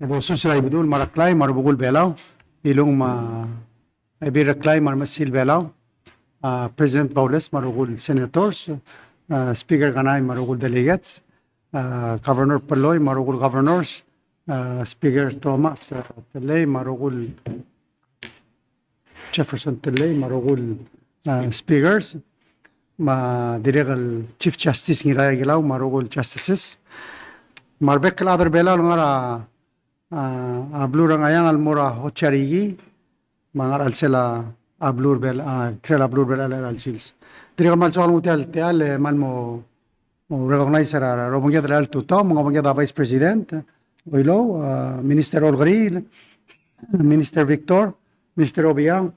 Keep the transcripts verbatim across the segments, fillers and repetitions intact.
Edo sus er a Ibedul me a Reklai me a rubekul Belau, Ilung me a Ebil Reklai me a remechesil Belau, a, President Baules me a rokui el senators, a, Speaker Kanai me a rokui el delegates, a, Governor Polloi me a rokui el governors, a, Speaker Thomas, a, Tellei me a rokui el Jefferson Tellei me a rokui el, a, speakers, me a dirrek el Chief Justice Ngiraikelau me a rokui el justices. Me a rebek el chad er Belau el ngar er a, a, a beluu er a Ngcheangel el mo er a Hotsarihie, me a ngar er a chelsel a beluu er Belau, a, kirel a beluu er Belau er a chelecha el sils. Dirrek el kmal soak el nguu tia el techall, e kmal mo recognize er a, er a obengked er a tutau, me ng obengked a Vice President Oilouch, a, Minister Olkeriil, Minister Victor, Minister Obichang,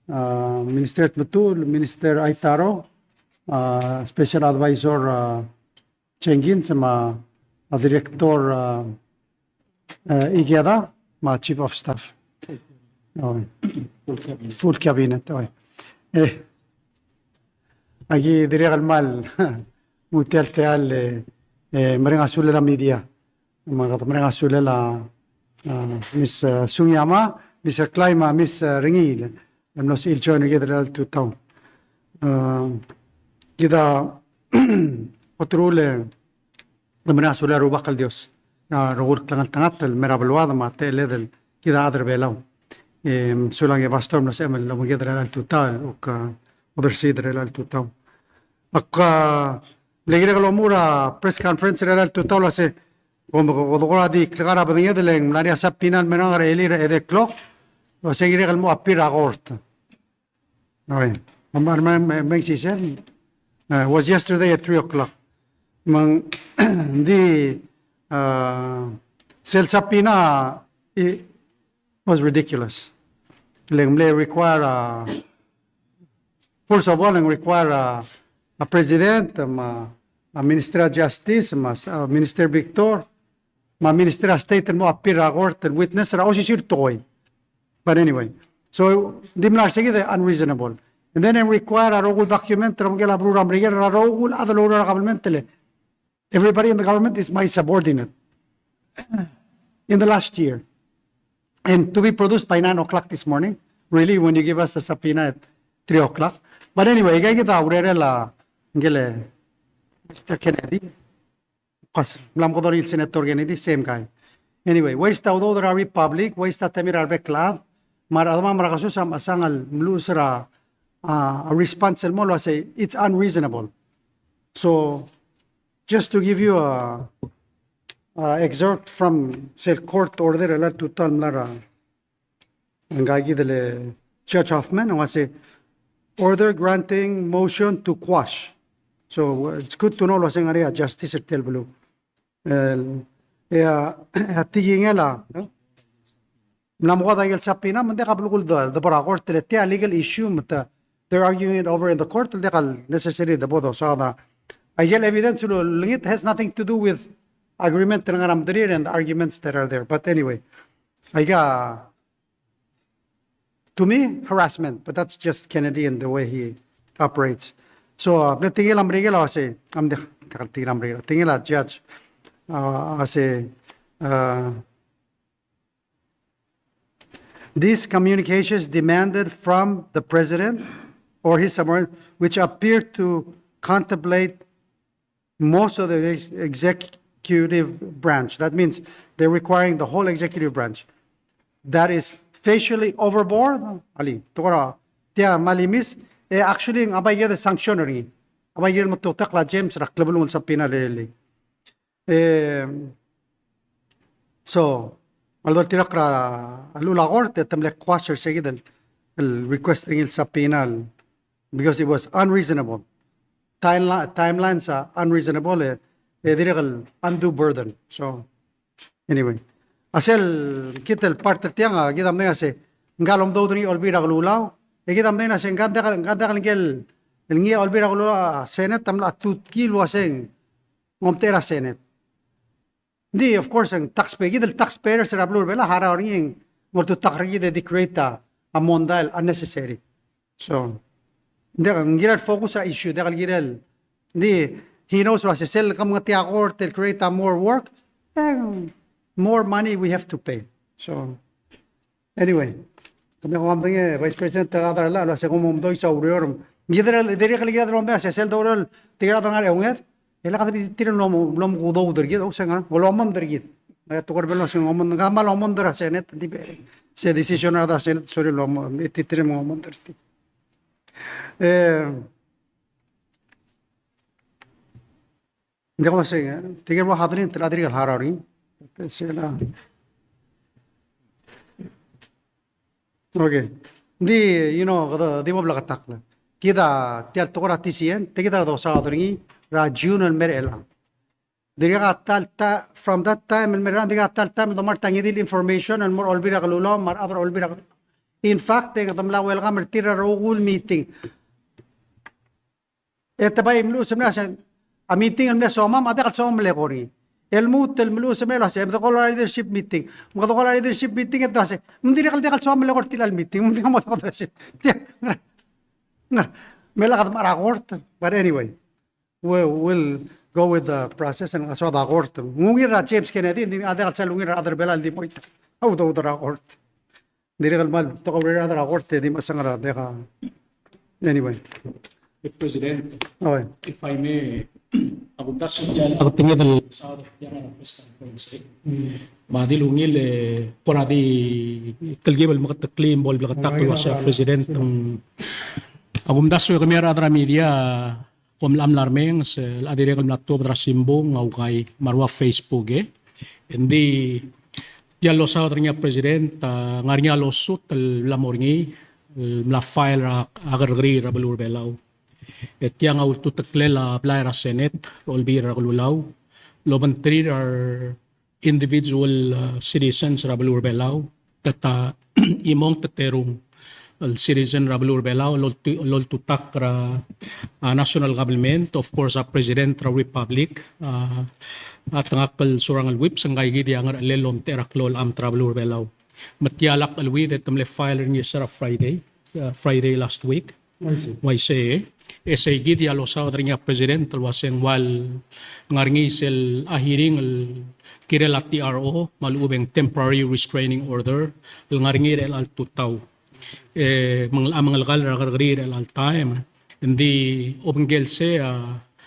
a, Minister Tmetuchl, Minister Aitaro, a, Special Advisor, a, Jenkins, me a, a, Director, a, e, Ikeda, me a Chief of Staff. O, full cabinet, o. E, aki dirrek el kmal nguu tia el techall, e, e, mereng a sulel a media. Me kede mereng a sulel a, a, Miss, e, Sugiyama, Miss Reklai, me a Miss, e, Rengiil. El mlo sebechir el join er kid er chelecha el tutau. A, kid a, kot el uchul e, de mereng a sulel a Rubak el Dios er a rokui el klengeltengat el mei er a beluad me a techelled el kid a chad er Belau. E, sulang e Pastor el mlo sebechem el obengked er chelecha el tutau, el kuk, a, odersii er chelecha el tutau. Ak, a, mle kirek el omuchel er a press conference er chelecha el tutau el uase, kom, kom, kede kora di klekar a bedenged e le ng mla er ngii a subpoena el merang er a elii er a edei el klok, el uase ng kirek el mo appear er a court. Oi, me, me, me, me, sisel, uh, was yesterday at three o'clock. Me ng di, uh, sel subpoena, it was ridiculous. Le ng mle require, uh, first of all, ng require, uh, a president, me a, a Minister of Justice, me a, uh, Minister Victor, me a Minister of State el mo appear er a court el witness er a osisiu el tekoi. But anyway, so, di mla er sei kid e unreasonable. And then e require a rokui el document er a obengkel a beluu er a Merikel er a rokui el chad el oureor er a government el, everybody in the government is my subordinate in the last year. And to be produced by nine o'clock this morning, really, when you give us the subpoena at three o'clock. But anyway, aika kid a urerel a, ngele, Mister Kennedy. Kas, mla mekedong er ngii el Senator Kennedy, same guy. Anyway, waste a udoud er a Republic, waste a temir a rebek el chad, me a rechedemam er a kesus a mechesang el meluches er a, a, a response el mo el uase, it's unreasonable. So, just to give you a, a excerpt from sel court order er chelecha el tutau el mla er a, ngka kid el Judge Hoffman, el uase order granting motion to quash. So, it's good to know el uase ng ngar er ngii a justice er tia el beluu. El, e a, a tekingel a, e? Mla mo ko a ikel subpoena, me ng diak a belkul de, de bo er a court, le tia legal issue, me te, they're arguing it over in the court, le diak a necessary de bo dosaod a. Aikel evidence el ulengit has nothing to do with agreement el ngar er a mederir and the arguments that are there. But anyway, aika, to me, harassment, but that's just Kennedy and the way he operates. So, a, mle tekingel a Merikel a uase, a, mle, tekingel a Merikel, tekingel a judge, a, a uase, a, these communications demanded from the president or his subordinate, which appear to contemplate most of the ex-, executive branch. That means they're requiring the whole executive branch. That is facially overboard. Alii, te kora tia malimis, e actually, a bai kede sanction er ngii. A bai kede mo tutak la James er a klebelung el subpoena el rirellii. E, so, a doltirakl er a llechul a court, e te mle quash er sei kid el, el request er ngii el subpoena el, because it was unreasonable. Timeline, timelines are unreasonable, e, e dirrek el undue burden. So, anyway. A sel kid el part er tiang, a, kid a medengei a se, ngka el omdoud er ngii a Olbiil er a Kelulau, e kid a medengei a se, ngka ng diak, ngka ng diak el ngii el, el ngii a Olbiil er a Kelulau, a, Senate a mla tutkii el uase ng omtechei er a Senate. Ng di, of course, ng taxpayer, kid el taxpayers er a beluu er a Belau a harau er ngii, ng oltutakl er kid e di create a, a mondai el unnecessary. So, ng diak, ng kirel focus er a issue, diak el kirel, ng di, he knows el uase sel kemengetii a court el create a more work, e, more money we have to pay. So, anyway, kemiu a kuk medengei, Vice President, a rechad er a llach el uase kom omdois a ureor. Ng dirrek el, dirrek el kired el omdasu, sel dourrel, tirke el chad el ngar er a eunged, e lak di tir el mlo, mlo omekedong er kid, o se ngar, o lomond er kid. E te kora bel uase ng omond, ng kmal omond er a Senate, di be, se decision er a Senate, sorry, lomond, e tir el mlo omond er tir. E, Ng diak el uase, tirke el ua hadrin, te dirrek el harau er ngii. Sel a. Okay. Ng di, you know, kede di mo bleketakl. Kid a tia el tekoi er a T C N, tia kid a dosaod er ngii er a June el mei er chelechang. Dirkak a ta el ta, from that time el mei er chelechang, dirkak a ta el time el domart a ngii di el information el mo er a Olbiil er a Kelulau me a rechad er a Olbiil er a Kelulau. In fact, e kede mla welcome er tir er a rokui el meeting. E te bai mluches el mle uase, a meeting el mle somam, a diak el somam el eko er ngii. E lmuut el mluches el mle uase, e me de call er a leadership meeting. Me kede call er a leadership meeting, e te uase, me ng dirrek el diak el somam el eko er tia el meeting, me ng diak el mo, diak el mo, diak, ngar, ngar, me lak de mechar a court. But anyway, we, we'll go with the process and soad a court. Ng ungil er a James Kennedy, ng di a diak el sal ungil er a rechad er a Belau el di mo, a udoud er a court. Dirrek el kmal betok a urerir a rechad er a court e di mechesang er a diak a, anyway. President, oi, if I may, a kumdasu tia el, a kutenged el, sa tia el press conference, e. Me a di ungil, e, kora di telkib el meketeklii me bo el bleketakl el uase a President, mm, a kumdasu e kemiu a rechad er a media, kom mla mla remenges, e, a dirrek el mla tuobed er a simbung, a ukai, me a rua Facebook, e. Ng di tia el losaod er ngii a President, a, ngar er ngii a lawsuit el mla mo er ngii, el mla file er a, a kerrekeriil er a beluu er a Belau. E tiang a ultuteklel a blai er a Senate, er a Olbiil er a Kelulau, el obengterir a re individual, uh, citizens er a beluu er a Belau, te ta chimong te terung el citizen er a beluu er a Belau, el oltu-, el oltutakl er a, uh, national government, of course, a President er a Republic, uh, a tengakl el Surangel Whipps, e ngka kid a ngerchelel el omtechei er a klou el amt er a beluu er a Belau. Me tia el cheleuid e te mle file er ngii er sel Friday, uh, Friday last week. Uaisei. Uaisei, e sei kid a losaod er ngii a President el uase ng ua el ngar er ngii sel hearing el kirel a T R O, me a lechub e ng temporary restraining order, el ngar er ngii er chelecha el tutau. E, meng-, a mengelekall er a kerrekeriil er chelecha el taem. Ng di obengkel sei, a,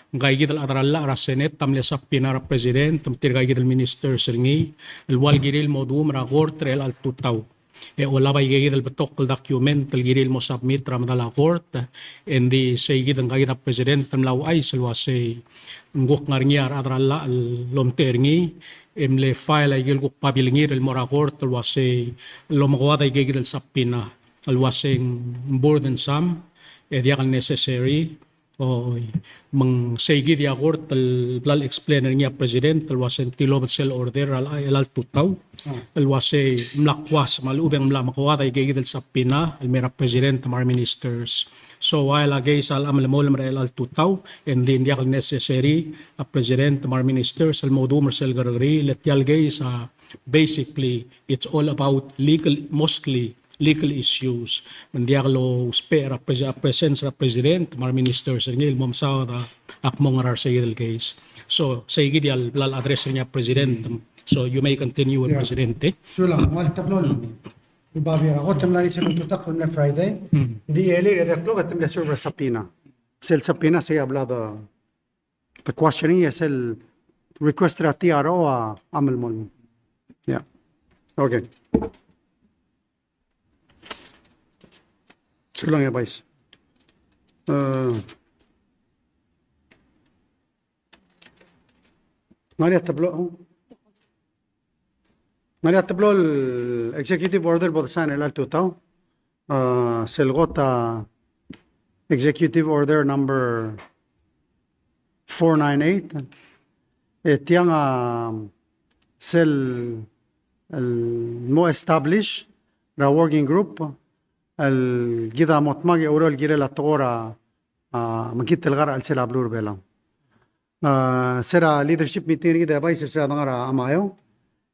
ngka kid el chad er a llach er a Senate a mle subpoena er a President, me tirka kid el ministers er ngii, el ua el kirir el mo duum er a court er chelecha el tutau. E olab aike kid el betok el document el kirir el mo submit er a medal a court, e ng di sei kid ngka kid a President el mla ouchais el uasei ng kuk ngar er ngii a rechad er a llach el omtechei er ngii, e mle file aike el kuk babilngir el mo er a court el uasei el omekoad aike kid el subpoena el uasei ng burdensome, e diak el necessary, Oi, me ng sei kid a court el bla el explain er ngii a President el uasei ng tilobed sel order er a chelecha el tutau, el uasei ng mla kuas me a lechub e ng mla mekoad aike kid el subpoena el mei er a President me a re ministers. So, a chelecha el case a locha melemolem er a chelecha el tutau, e ng di ng diak el necessary a President me a re ministers el mo duum er sel kerrekeriil, le tia el case a, basically, it's all about legal, mostly legal issues. Me ng diak lousbech er a pres-, a presence er a President me a re ministers er ngii el mo mesaod a kmo ngera er sei kid el case. So, sei kid a bla el address er ngii a President. So, you may continue, President, e. Sulang, ng ua el teblo el babier a kot e mla er ngii sel ultutakl el mle Friday. Ng di earlier e diak klok e te mle serve er a subpoena. Sel subpoena sei a bla de The questioning e sel request er a T R O a, a melemolem. Yeah. Okay. Sulang e Vice. Uh, ngar er ngii a teblo, ngar er ngii a teblo el executive order bo de sign er chelecha el tutau. Uh, sel kot a Executive Order number four nine eight. E tiang a sel el mo establish er a working group el kid a mo dmak e oureor el kirel a tekoi er a, a, mekngit el kar er a chelsel a beluu er a Belau. A, se er a leadership meeting er kid e Vice, se er a dengar er a Ngarachamayong,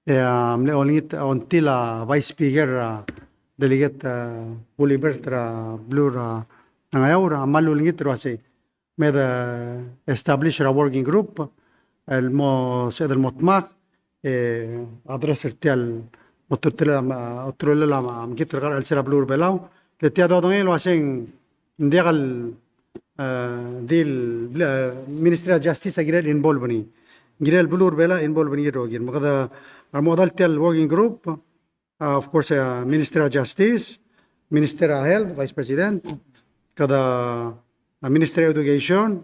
e a mle olengit, a, until a Vice Speaker, a, Delegate, a, Gulibert er a beluu er a Ngeaur, a, kmal olengit el uasei me de establish er a working group el mo sebeched el mo dmak e address er tia el, ultutelel a, ultutelel a mekngit el kar er a chelsel a beluu er a Belau. Le tia dodengei el uaseng ng diak el, e, di el, e, Ministry of Justice a kirel involve er ngii. Ng kirel beluu er a Belau a involve er ngii el rokir. Me kede, a mo dal tia el working group, uh, of course, uh, Minister of Justice, Minister of Health, Vice President, kede, uh, Minister of Education,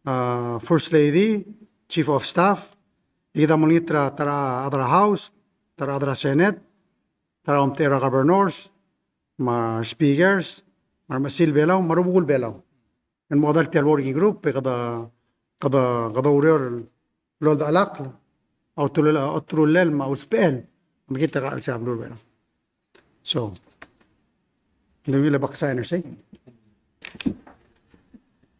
uh, First Lady, Chief of Staff, e kede mo olengit er a, ta er a, ta er a House, ta er a, ta er a Senate, ta er a omtechei er a governors, me a speakers, me a remechesil Belau, me a rubekul Belau. El mo dal tia el working group, e kede, kede, kede oureor el oldechelakl a oterul-, oterulel me a usbechel a mekngit el kar er a chelsel a beluu er a Belau. So, ng di ungil e bak sign er sei.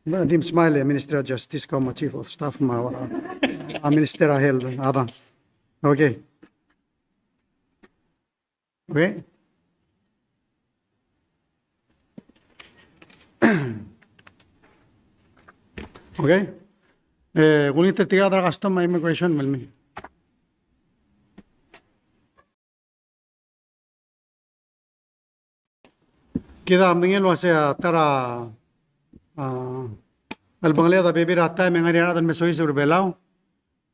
Ng di msmail e Minister of Justice, kau me a Chief of Staff, me a, a Minister of Health, a da. Okay. Okay. Okay. E, kulengit er tirka el chad er a Custom me a Immigration me lmei. Kid a medengei el uasei a ta er a, a, chelebangel a bebil er a taem e ng ngar er ngii a rechad el me soiseb er a Belau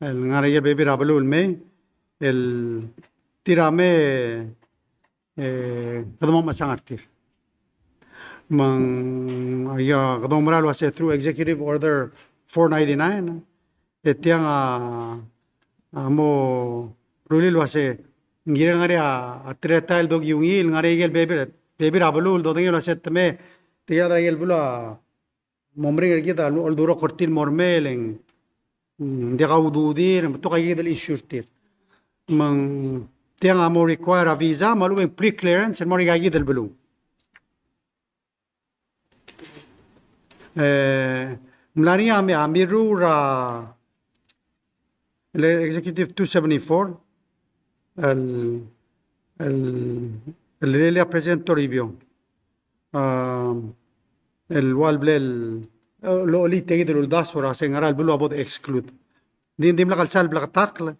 el ngar er a ikel bebil er a beluu el mei, el tir a mei, e, kede mo mechesang er tir. Me ng, a, ia, kede oumera el uasei through Executive Order four ninety-nine, e tiang a, a mo rullii el uasei ng kirel ngar er ngii a, a teletael el dokiu ngii el ngar er a ikel bebil, bebil er a beluu el dodengei el uasei te mei, tirka el chad er a ikel beluu a mo meringel er kid a oldurokl er tir el mo er a mei e ng, mm, ng diak a ududir, me te kuk aika kid el issue er tir. Me ng tiang a mo require a visa, me a lechub e ng pre-clearance el mo er aika kid el beluu. E, ng mla er ngii a mi-, a mirruul er a el Executive two seventy-four, el, el, el rirellii a President Toribiong. A, el ua le bla el, e, locha el tia kid el uldasu er a se ng ngera el beluu a bo de exclude. Ng di, ng dimlak el sal bleketakl,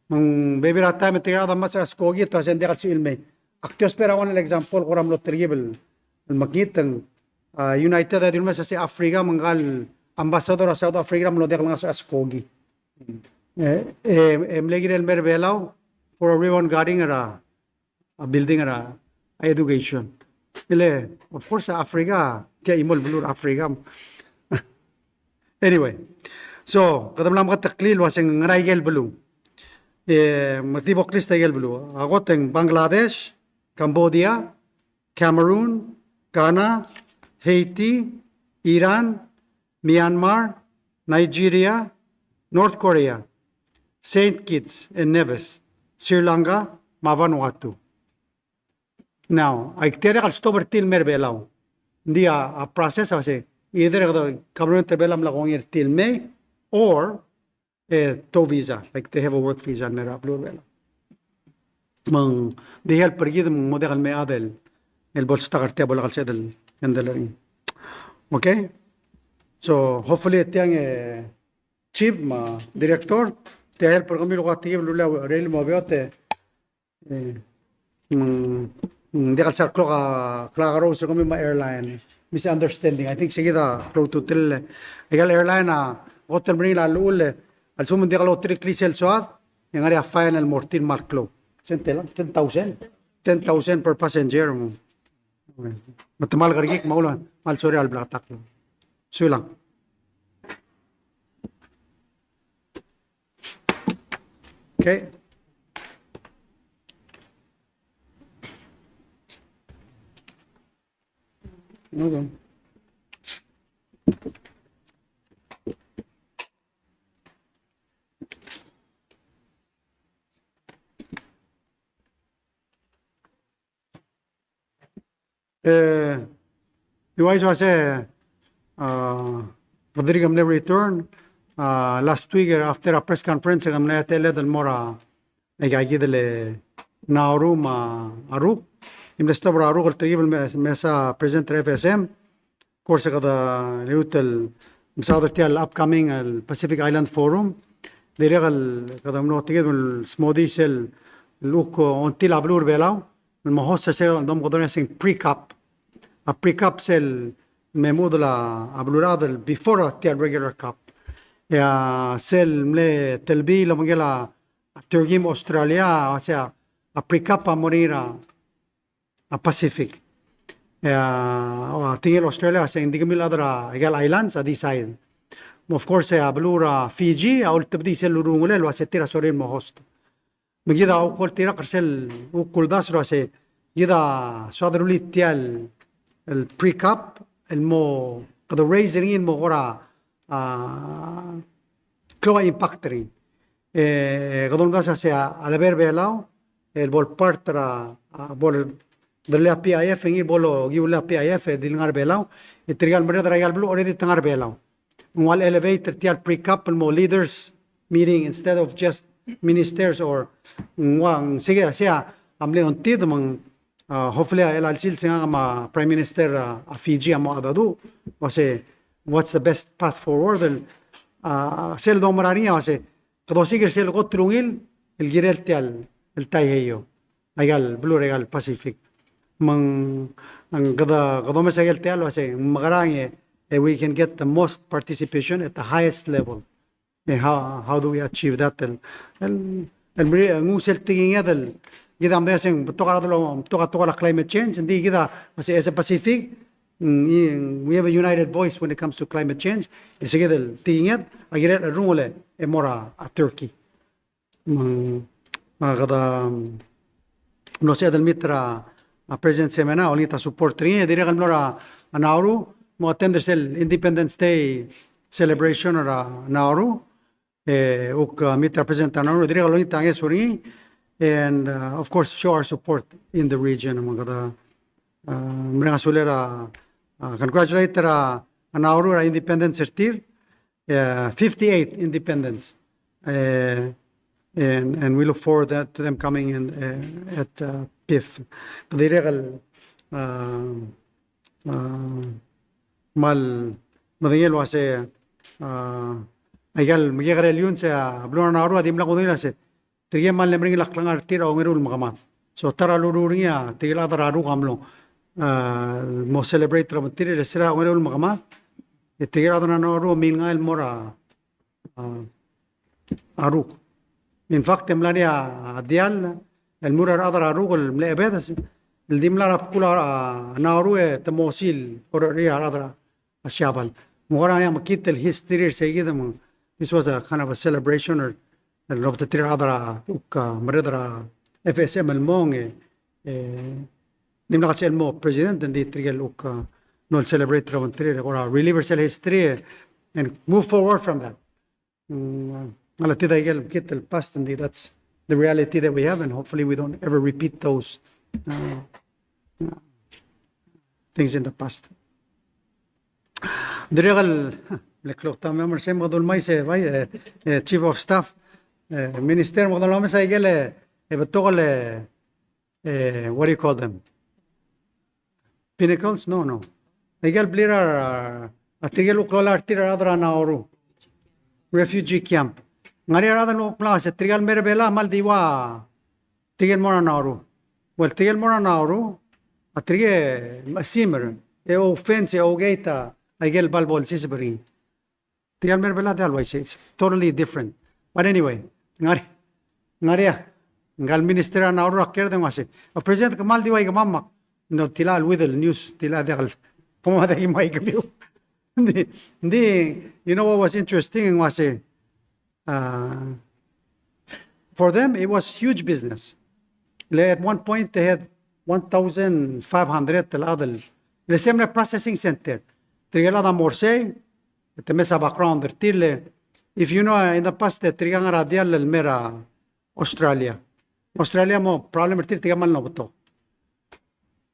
me ng bebil er a taem e tirka el chad a mesa er a skoki e te ua se ng diak el sebechir el mei. Ak di ousbech er a one el example, kora mlo telkib el, el mekngit e ng, a, United a dilu el mesa er a Africa, me ngka el ambassador er a South Africa a mlo diak el ngasech er a skoki. E, e, e mle kirel el mei er a Belau for a ribbon cutting er a, a building er a, a education. E le, of course, a Africa, tia chimo el beluu er a Africa. Anyway, so, kede mla meketeklii el uasei ng ngera ikel beluu. E, me te di bo klist a ikel beluu. A kot e ng Bangladesh, Cambodia, Cameroon, Ghana, Haiti, Iran, Myanmar, Nigeria, North Korea, Saint Kitts and Nevis, Sri Lanka, me a Vanuatu. Now, aika tia el dirrek el stop er tir el mei er a Belau. Ng di a, a process a se, either kede government er a Belau a mla kongei er tir el mei, or e, tou visa, like they have a work visa el mei er a beluu er a Belau. Me ng di help er kid me ng mo diak el mei a chad el, el bo lstak er tia bo lak el sebeched el handle er ngii. Okay? So, hopefully, tiang e, chief me a director, tia help er kemiu el kuk a tekib el rullii a urerir el mo beot e, E, mm, mm, diak el sal klou a, klou a kerous er kemiu me a airline. Misunderstanding. I think se kid a klou a ultutelel. Aika el airline a kot el meringel a llechul, a lsekum ng diak lotirakl er sel soad, e ng ngar er ngii a fine el mo er tir me a klou. Sel ten, ten thousand. Ten thousand per passenger. Me te kmal kerekikl me a uchul me a lsorir a lebleketakl. Sulang. Okay. E, e uaisei a se, a, Rodrigo a mle return, a, last week er after a press conference e ng mle techelled el mo er a, aika kid el Nauru me a Ruk. E mle stop er a Ruk el telkib el me-, mesa president er a F S M. Of course, kede lmuut el mesaod er tia el upcoming el Pacific Island Forum. Dirrek el kede mlo tekinged el smodii sel, el kuk ongtil a beluu er a Belau el mo host er sel domkedong er ngii a se ng pre-COP. A pre-COP sel me mudel a beluulechad el before tia el regular COP. E a sel mle telbiil el obengkel a Turkey me a Australia, a se a pre-COP a mo er ngii er a a Pacific. E a, a tekingel Australia a se ng di kemiu el chad er a ikel islands a decide. Of course, e a beluu er a Fiji a ultebedii sel lurungel el ua se tir a sorir el mo host. Me kid a kuk oltirakl er sel kuk uldasu el ua se kid a soad el rullii tia el, el pre-COP el mo, kede raise er ngii el mo kora, a, klou a impact er ngii. E, kede omdasu el ua se a lebo er a Belau el bo le part er a, a, bo le, de le a PIF, e ngii bo lokiu el PIF, e di le ngar er a Belau, e tirka el merreder er aika el beluu already te ngar er a Belau. Ng ua le elevate er tia el pre-COP el mo leaders meeting instead of just ministers or ng ua, ng sei, sei a mle ongtid me ng, a, hopefully a chelecha el sils e ngak me a Prime Minister, a, a Fiji a mo mengedecheduch, ua se, what's the best path forward? El, a, sel domerang er ngii a ua se, kede osiik er sel kot el ungil el kirel tia el, el Taiheio. Aika el beluu er aika el Pacific. Me ng, ng kede, kede omes aike el tia el ua se ng mekerang e, e we can get the most participation at the highest level. E how, how do we achieve that? El, el, el meri, nguu sel tekinged el, kid a medengei a se ng betok a rechad el, betok a tekoi er a climate change, ng di kid a, ua se as a Pacific, mm, i, we have a united voice when it comes to climate change. E se kid el tekinged a kirel el cherrungel e mo er a, a Turkey. Me ng, a, kede, mm, mlo sebeched el meet er a, a, President Ximena, olengit a support er ngii, e dirrek el mlo er a, a, Nauru, mo attend er sel Independence Day celebration er a Nauru, e, kuk, a, meet er a President er a Nauru, dirrek el olengit a ngeso er ngii, and, uh, of course, show our support in the region, me kede, a, mereng a sulir a, a, congratulate er a, a, Nauru er a independence er tir, uh, fifty-eight independence. Uh, and, and we look forward that, to them coming in, uh, at, uh, PIF. Kede dirrek el, uh, uh, kmal medengei el ua se, uh, aika el mekekerei el iungs a beluu er a Nauru a dimlak kudengei el ua se tirke a mle meringel a klengar er tir a ongeru el mekemad. So ta er a luruul er ngii a tirke el chad er a Ruk a mlo, a, mo celebrate er a obengterir e se er a ongeru el mekemad. E tirke el chad er a Nauru a mle ngai el mo er a, a, a Ruk. In fact, e mla er ngii a diall el mo er a rechad er a Ruk el mle chebedes el di mla er a bkul a Nauru e te mo osiik el orrecherii a rechad er a a Siabal. Me ng kora ng mekngit el history er sei kid me ng, this was a kind of a celebration er, el obengterir a rechad er a, uk, a, merreder er a F S M el mong, e, e, dimlak sel mo president, e ng di tirke el uk, a, mlo celebrate er a obengterir, e kora relive er sel history, e, and move forward from that. Mm, a le tia ikel mekngit el past, and that's the reality that we have, and hopefully we don't ever repeat those, uh, uh, things in the past. Dirrek el, le klou a taem er sei me kede ulemais e bai, e, e, Chief of Staff, e, Minister, me kede ulemais a ikel, e, betok el, e, e, what do you call them? Pinnacles? No, no. Aike el blir a, a tirke el uklolai er tir a rechad er a Nauru. Refugee camp. Ng ngar er ngii a rechad el kuk mla se tirke el mer a Belau a kmal di ua tirke el mo er a Nauru. Well, tirke el mo er a Nauru a tirke el mechesimer, e ou fence, e ou gate a, aike el bal bo lsiseb er ngii. Tirke el mer a Belau a diak el uaisei, it's totally different. But anyway, ng ngar er ngii, ng ngar er ngii a, ngka el minister er a Nauru a ker e ng uase, "O President, kmal di ua ikemam." Me ak, no, tilechang el with the news, tilechang a diak el, kemam a diak ki mo ua ikemiu. Ng di, ng di, you know what was interesting? Ng uase, uh, for them, it was huge business. Le, at one point, they had one thousand five hundred el chad el, le se mle processing center. Tirke el chad a mo er sei, e te mesa background er tir le, if you know, uh, in the past, e tirke a ngar er a diall el mer a Australia. Australia a mo problem er tir, tirke a kmal mlo betok.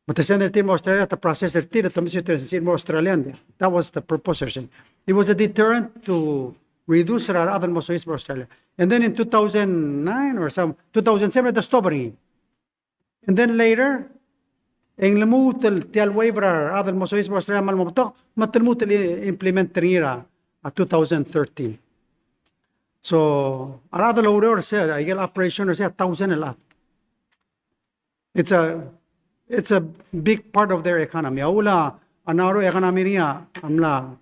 Me te send er tir el mo Australia, te process er tir, te mesa er tir el mo Australia, and that was the purpose er sei. It was a deterrent to reduce er a rechad el mo soiseb er a Australia. And then in two thousand nine or some, two thousand seven, e te stop er ngii. And then later, e ng lmuut el tia el wave er a rechad el mo soiseb er a Australia a kmal mo betok, me te lmuut el implement er ngii er a, a two thousand thirteen. So, a rechad el oureor er sei, a ikel operation er sei, a thousand el chad. It's a, it's a big part of their economy. A uchul a Nauru economy er ngii a mla,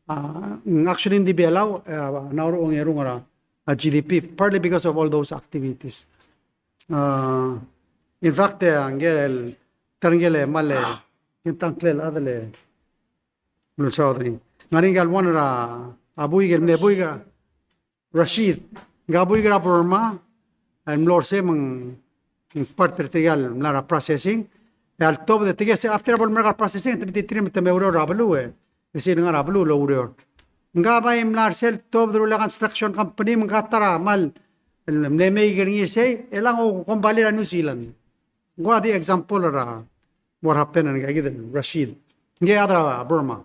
uh, actually in the Belau, uh, Nauru ongerung er a, uh, G D P, partly because of all those activities. Uh, in fact, uh, ngike el, ta er ngike el mle, ngii a ngklel a chad el, mlo saod er ngii. Ngar er ngii a one er a, a buik el mle buik er a, Rashid, ngka buik er a Burma, el mlo er sei me ng part er tirke el mla er a processing. E a letobed e tirke se after a bo lemerek a processing, te metitir me te meureor er a beluu e. E sel ngar er a beluu el oureor. Ngka bai mla er sei el tuobed el rullii a construction company, me ngka ta er a kmal, el mle make er ngii er sei, e chelechang a kombalii er a New Zealand. Ng kora di example er a what happened er ngka kid el Rashid. Ngke el chad er a Burma,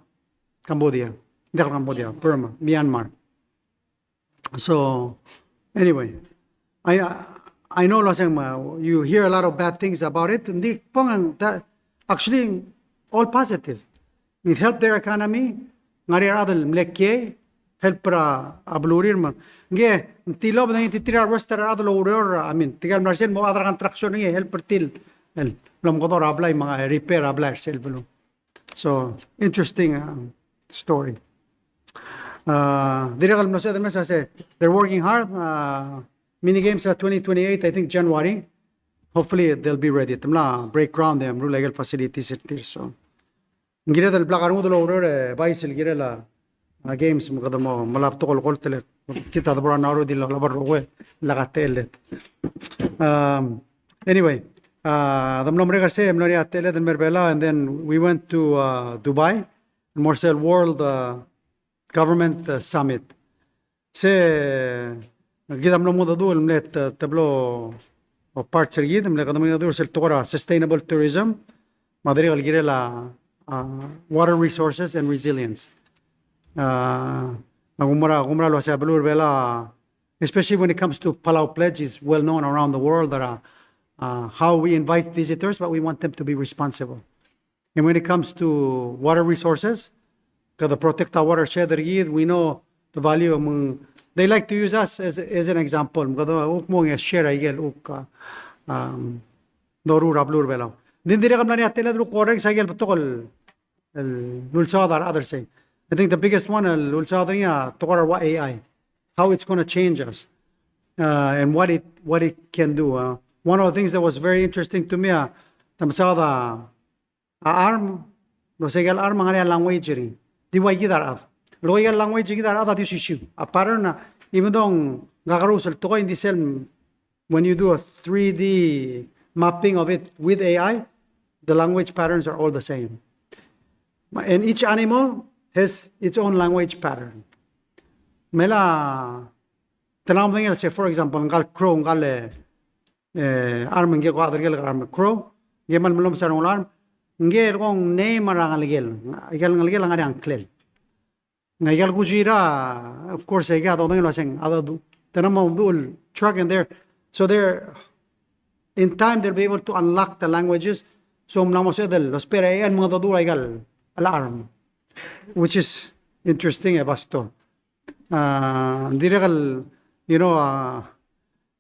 Cambodia. Diak Cambodia, Burma, Myanmar. So, anyway, I, I know, lo uaseng, uh, you hear a lot of bad things about it. Ng di kbong, that actually all positive. It help their economy, ngar er ngii a rechad el mle kiei, help er a belurir me. Ngke, ng tilobed e ng di tir a rest er a rechad el oureor, I mean, tirke el mla er sei el mo chad er a construction er ngii, help er tir el, el mlo mekedong er a blai me a repair a blai er sel beluu. So, interesting, uh, story. Uh, dirrek el mlo sebeched el mes a se, they're working hard, uh, mini games er a twenty twenty-eight, I think January. Hopefully they'll be ready. Te mla break ground e meruul a ikel facilities er tir, so. Ng kired el blak a rengud el oureor e bai sel kirel a, a games me kede mo melai a betok el kolt el kid a debo er a Nauru e di lolab a rokui el lak a techelled. Um, anyway, uh, de mlo merek er sei, mlo er ngii a techelled el mer Belau, and then we went to, uh, Dubai, mo er sel World, uh, Government, uh, Summit. Se, kid a mlo mengedecheduch el mle te-, teblo, o, parts er kid, mle kede mengedecheduch er sel tekoi er a sustainable tourism, me a dirrek el kirel a, a, water resources and resilience. A, a, kumerang, kumerang el uasei a beluu er Belau, especially when it comes to Palau Pledge, is well known around the world that, uh, uh, how we invite visitors, but we want them to be responsible. And when it comes to water resources, kede protect a watershed er kid, we know the value, me ng, they like to use us as, as an example. Me kede kuk mo share a ikel kuk, uh, um, doruul er a beluu er Belau. Ng di dirrek el mla er ngii a techelled el kuk orrenges a ikel betok el, el ulsaod a rechad er sei. I think the biggest one el ulsaod er ngii a tekoi er a ua A I, how it's gonna change us, uh, and what it, what it can do. Uh, one of the things that was very interesting to me, uh, te mesaod a a charm, el uasei ikel charm a ngar er ngii a language er ngii. Di ua kid a rechad. El ua ikel language er kid a rechad a di osisiu. A pattern a, even though ng kakerous el tekoi, ng di sel, when you do a three D mapping of it with A I, the language patterns are all the same. And each animal has its own language pattern. Me a, te mla medengei el se, for example, ngka el crow, ngka el, eh, charm, ngike el kuk a chad er ker el charm, crow, ngike el kmal melemolem er a charm, ngike el kuk name er a ngelekel, ikel ngelekel a ngar er ngii a ngklel. Ngike el kuk er a, of course, aike a dodengei el uaseng, a dodu, te mla mo meduch el track in there. So they're, in time, they'll be able to unlock the languages. So mla mo sebeched el, ousbech er a, el mengedecheduch er aike el charm, which is interesting, e, Pastor. A, dirrek el, you know, a,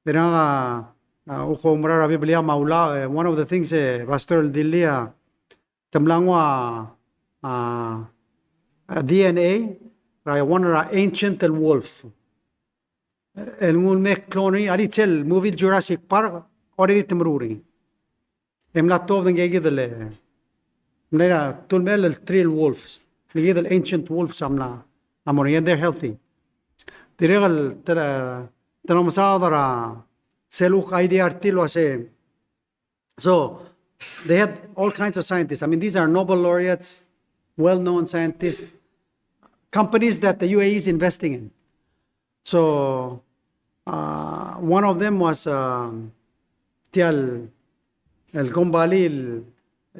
dirrek a, a, kuk oumerang er a Biblia me a ulaol, e, one of the things, e, Pastor, el dilu a, te mla nguu a, a, a D N A er a one er a ancient el wolf. El nguu el me clone er ngii, a di sel movie Jurassic Park, already te meruul er ngii. E mla tuobed ngike kid el, mla er a, tulemel el three el wolves. Ngike kid el ancient wolves a mla, a mo er ngii, and they're healthy. Dirrek el te, te mla mesaod er a sel kuk idea er tir el uasei. So, they had all kinds of scientists. I mean, these are Nobel laureates, well-known scientists, companies that the U A E is investing in. So, uh, one of them was, um, tia el, el kombalii el,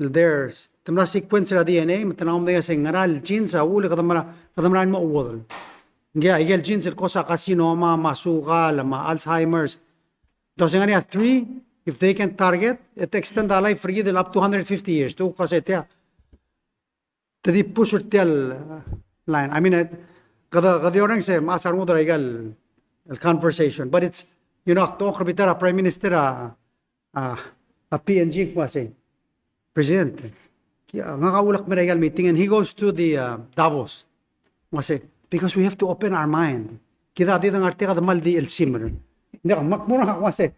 el there's, te mla sequence er a D N A, me te mla medengei el se ngera el genes a uchul e kede mera, kede mera el mo chuodel. Ngii a, ikel genes el cause a carcinoma, me a sukal, me a Alzheimer's. Te uasei ngar er ngii a three, if they can target, e te extend a life er kid el up to hundred fifty years. Te kuk uasei tia. Te di push er tia el, uh, line. I mean, e, kede, kede orrenges e mechas a rengud er aika el, el conversation. But it's, you know, ak dmu er a bita er a Prime Minister a, a, a P N G, ng uasei, President, ki, ngak a ulak mei er aika el meeting, and he goes to the, uh, Davos. Ng uasei, because we have to open our mind. Kid a di dengar er tiang e kede mal di el simer. Ng diak, me ak mo er ngak a uasei,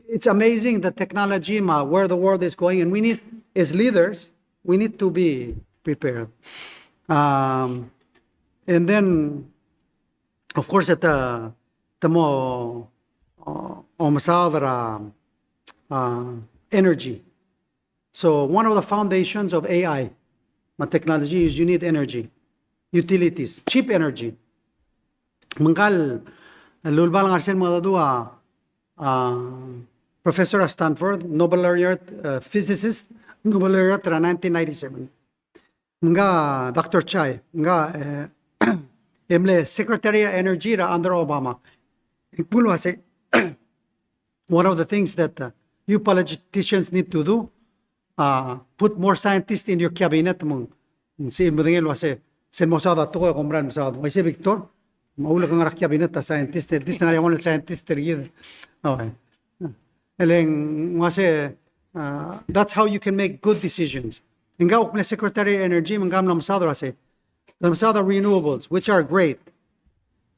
it's amazing the technology, me a, where the world is going, and we need, as leaders, we need to be prepared. Um, and then, of course, at the, the mo, uh, omesaod er a, uh, energy. So one of the foundations of A I, me a technology, is you need energy, utilities, cheap energy. Me ngka el uleba el ngar er sel mengedecheduch a, a professor er a Stanford, Nobel laureate, uh, physicist, Nobel laureate er a nineteen ninety-seven. Ngka Doctor Chai, ngka, eh, e mle Secretary er a Energy er a under Obama. Ng kmo el uasei, one of the things that, uh, you politicians need to do, uh, put more scientists in your cabinet, me ng, ng sei el medengei el uasei, sel mosaod a tekoi e kom mera el mesaod. Uaisei Victor, me a ulekengel a cabinet a scientist, el di se ngar er a one el scientist er kid. Oh. E le ng uasei, uh, that's how you can make good decisions. Ngka a kuk mle Secretary of Energy, me ngka a mla mesaod el uasei, mla mesaod a renewables, which are great.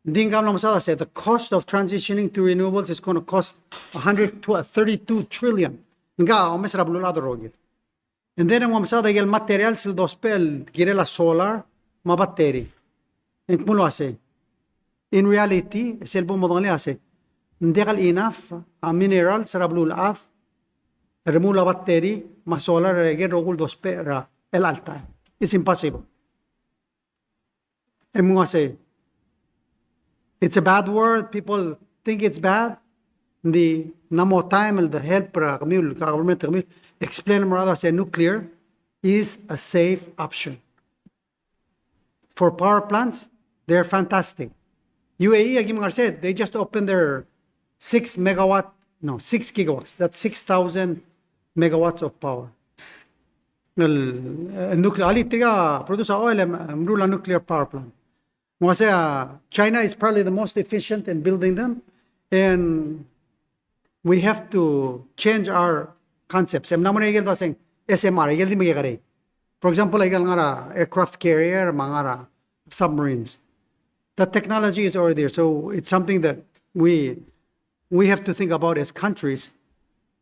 Ng di ngka a mla mesaod el uasei, the cost of transitioning to renewables is gonna cost a hundred, thirty-two trillion. Ngka a omes er a beluulechad el rokir. And then ng mo mesaod a ikel materials el dousbech el kirel a solar me a battery. E ng kmo el uasei, in reality, sel bo modengelii a sei, ng diak el enough a minerals er a beluulechad el remuul a battery me a solar er a ikel rokui el dousbech er a chelecha el taem. It's impossible. E ng uasei, it's a bad word, people think it's bad. Ng di ng mo taem el de help er a kemiu el government, kemiu el explain el mo er a rechad el uasei nuclear is a safe option. For power plants, they're fantastic. U A E, a ki mle ngar er sei, they just opened their six megawatt, no, six gigawatts. That's six thousand megawatts of power. El, eh, nuclear, alii tirka produce a oil, em, em, meruul a nuclear power plant. Me ng uasei, uh, China is probably the most efficient in building them, and we have to change our concepts. Em, ng mla mo er a ikel dua seng S M R, ikel di mekekerei. For example, ikel ngar er a aircraft carrier, me a ngar er a submarines. The technology is already there, so it's something that we, we have to think about as countries,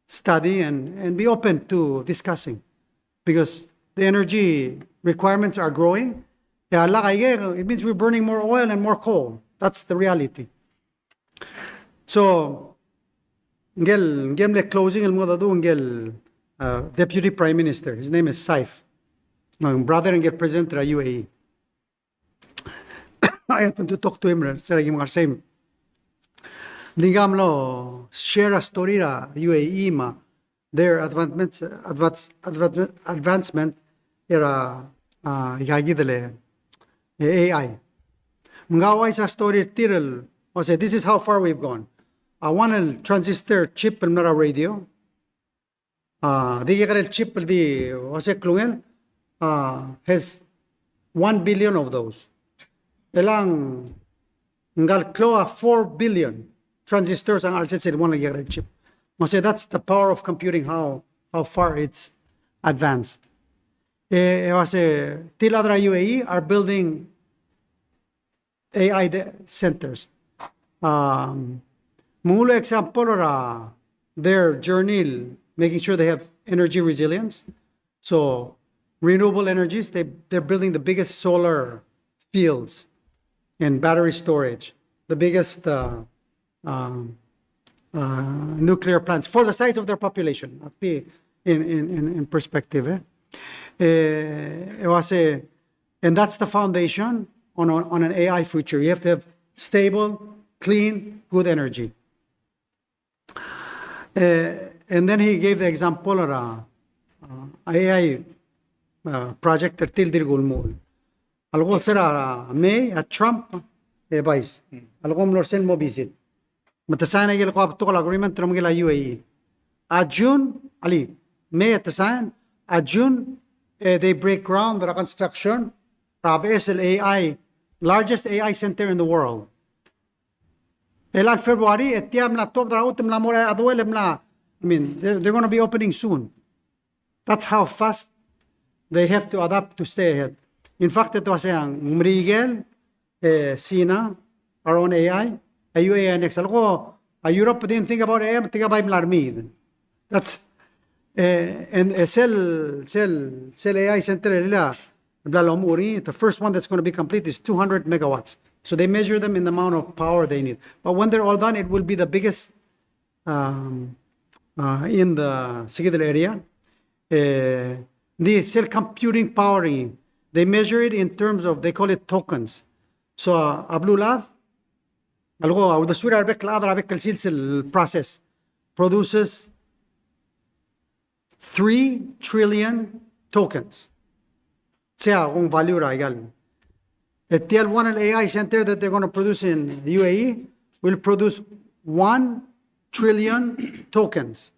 study and, and be open to discussing, because the energy requirements are growing. E a lak a ike, it means we're burning more oil and more coal. That's the reality. So, ngikel, ngikel mle closing el mengedecheduch, ngikel, uh, Deputy Prime Minister, his name is Saif. Ng brother er ngikel President er a U A E. I happened to talk to him, er sel ki mle ngar er sei. Ng di ngka a mlo share a story er a U A E me a their advancement, advance, advance, advancement er a, uh, ikakid el, eh, A I. Me ng uaisei a story er tir el uasei, this is how far we've gone. A one el transistor chip el mla er a radio. Uh, di kekerei el chip el di uasei klungel, uh, has one billion of those. E le ng ngikel klou a four billion transistors a ngar er sel one el kekerei el chip. Me sei, that's the power of computing, how, how far it's advanced. E, e uasei, tir el chad er a U A E are building A I de-, centers. Um, me ng ulu example er a their journey, making sure they have energy resilience. So renewable energies, they, they're building the biggest solar fields and battery storage, the biggest, uh, um, uh, nuclear plants for the size of their population. Akdi in, in, in, in perspective, eh? Eh, e uasei, and that's the foundation on, on, on an A I future. You have to have stable, clean, good energy. Eh, and then he gave the example er a, uh, A I, uh, project er tir el dirk ulemuchel. A leko se er a May, a Trump, e Vice. A leko mlo er sel mo visit. Me te sign a ikel ko a betok el agreement er a Merikel a U A E. A June, alii, May e te sign, a June, eh, they break ground er a construction er a beches el A I, largest A I center in the world. Chelecha el February, e tia mla tuobed er a chutem el mla mo er a Aduel, e mla, I mean, they're, they're gonna be opening soon. That's how fast they have to adapt to stay ahead. In fact, e te uasei a Merikel, e, China, our own A I, a U A I next. A leko, a Europe didn't think about A I, think about mla er mei. That's, e, and, e, sel, sel, sel A I center el, el bla lomuchel er ngii, the first one that's gonna be complete is two hundred megawatts. So they measure them in the amount of power they need. But when they're all done, it will be the biggest, um, uh, in the Sekidel area. E, the sel computing power er ngii, they measure it in terms of, they call it tokens. So, a, a beluulechad, a leko, a uldesuir a rebek el chad er a bek el sils el process, produces three trillion tokens. Sei a kung value er a ikal. E tia el one A I center that they're gonna produce in U A E will produce one trillion tokens.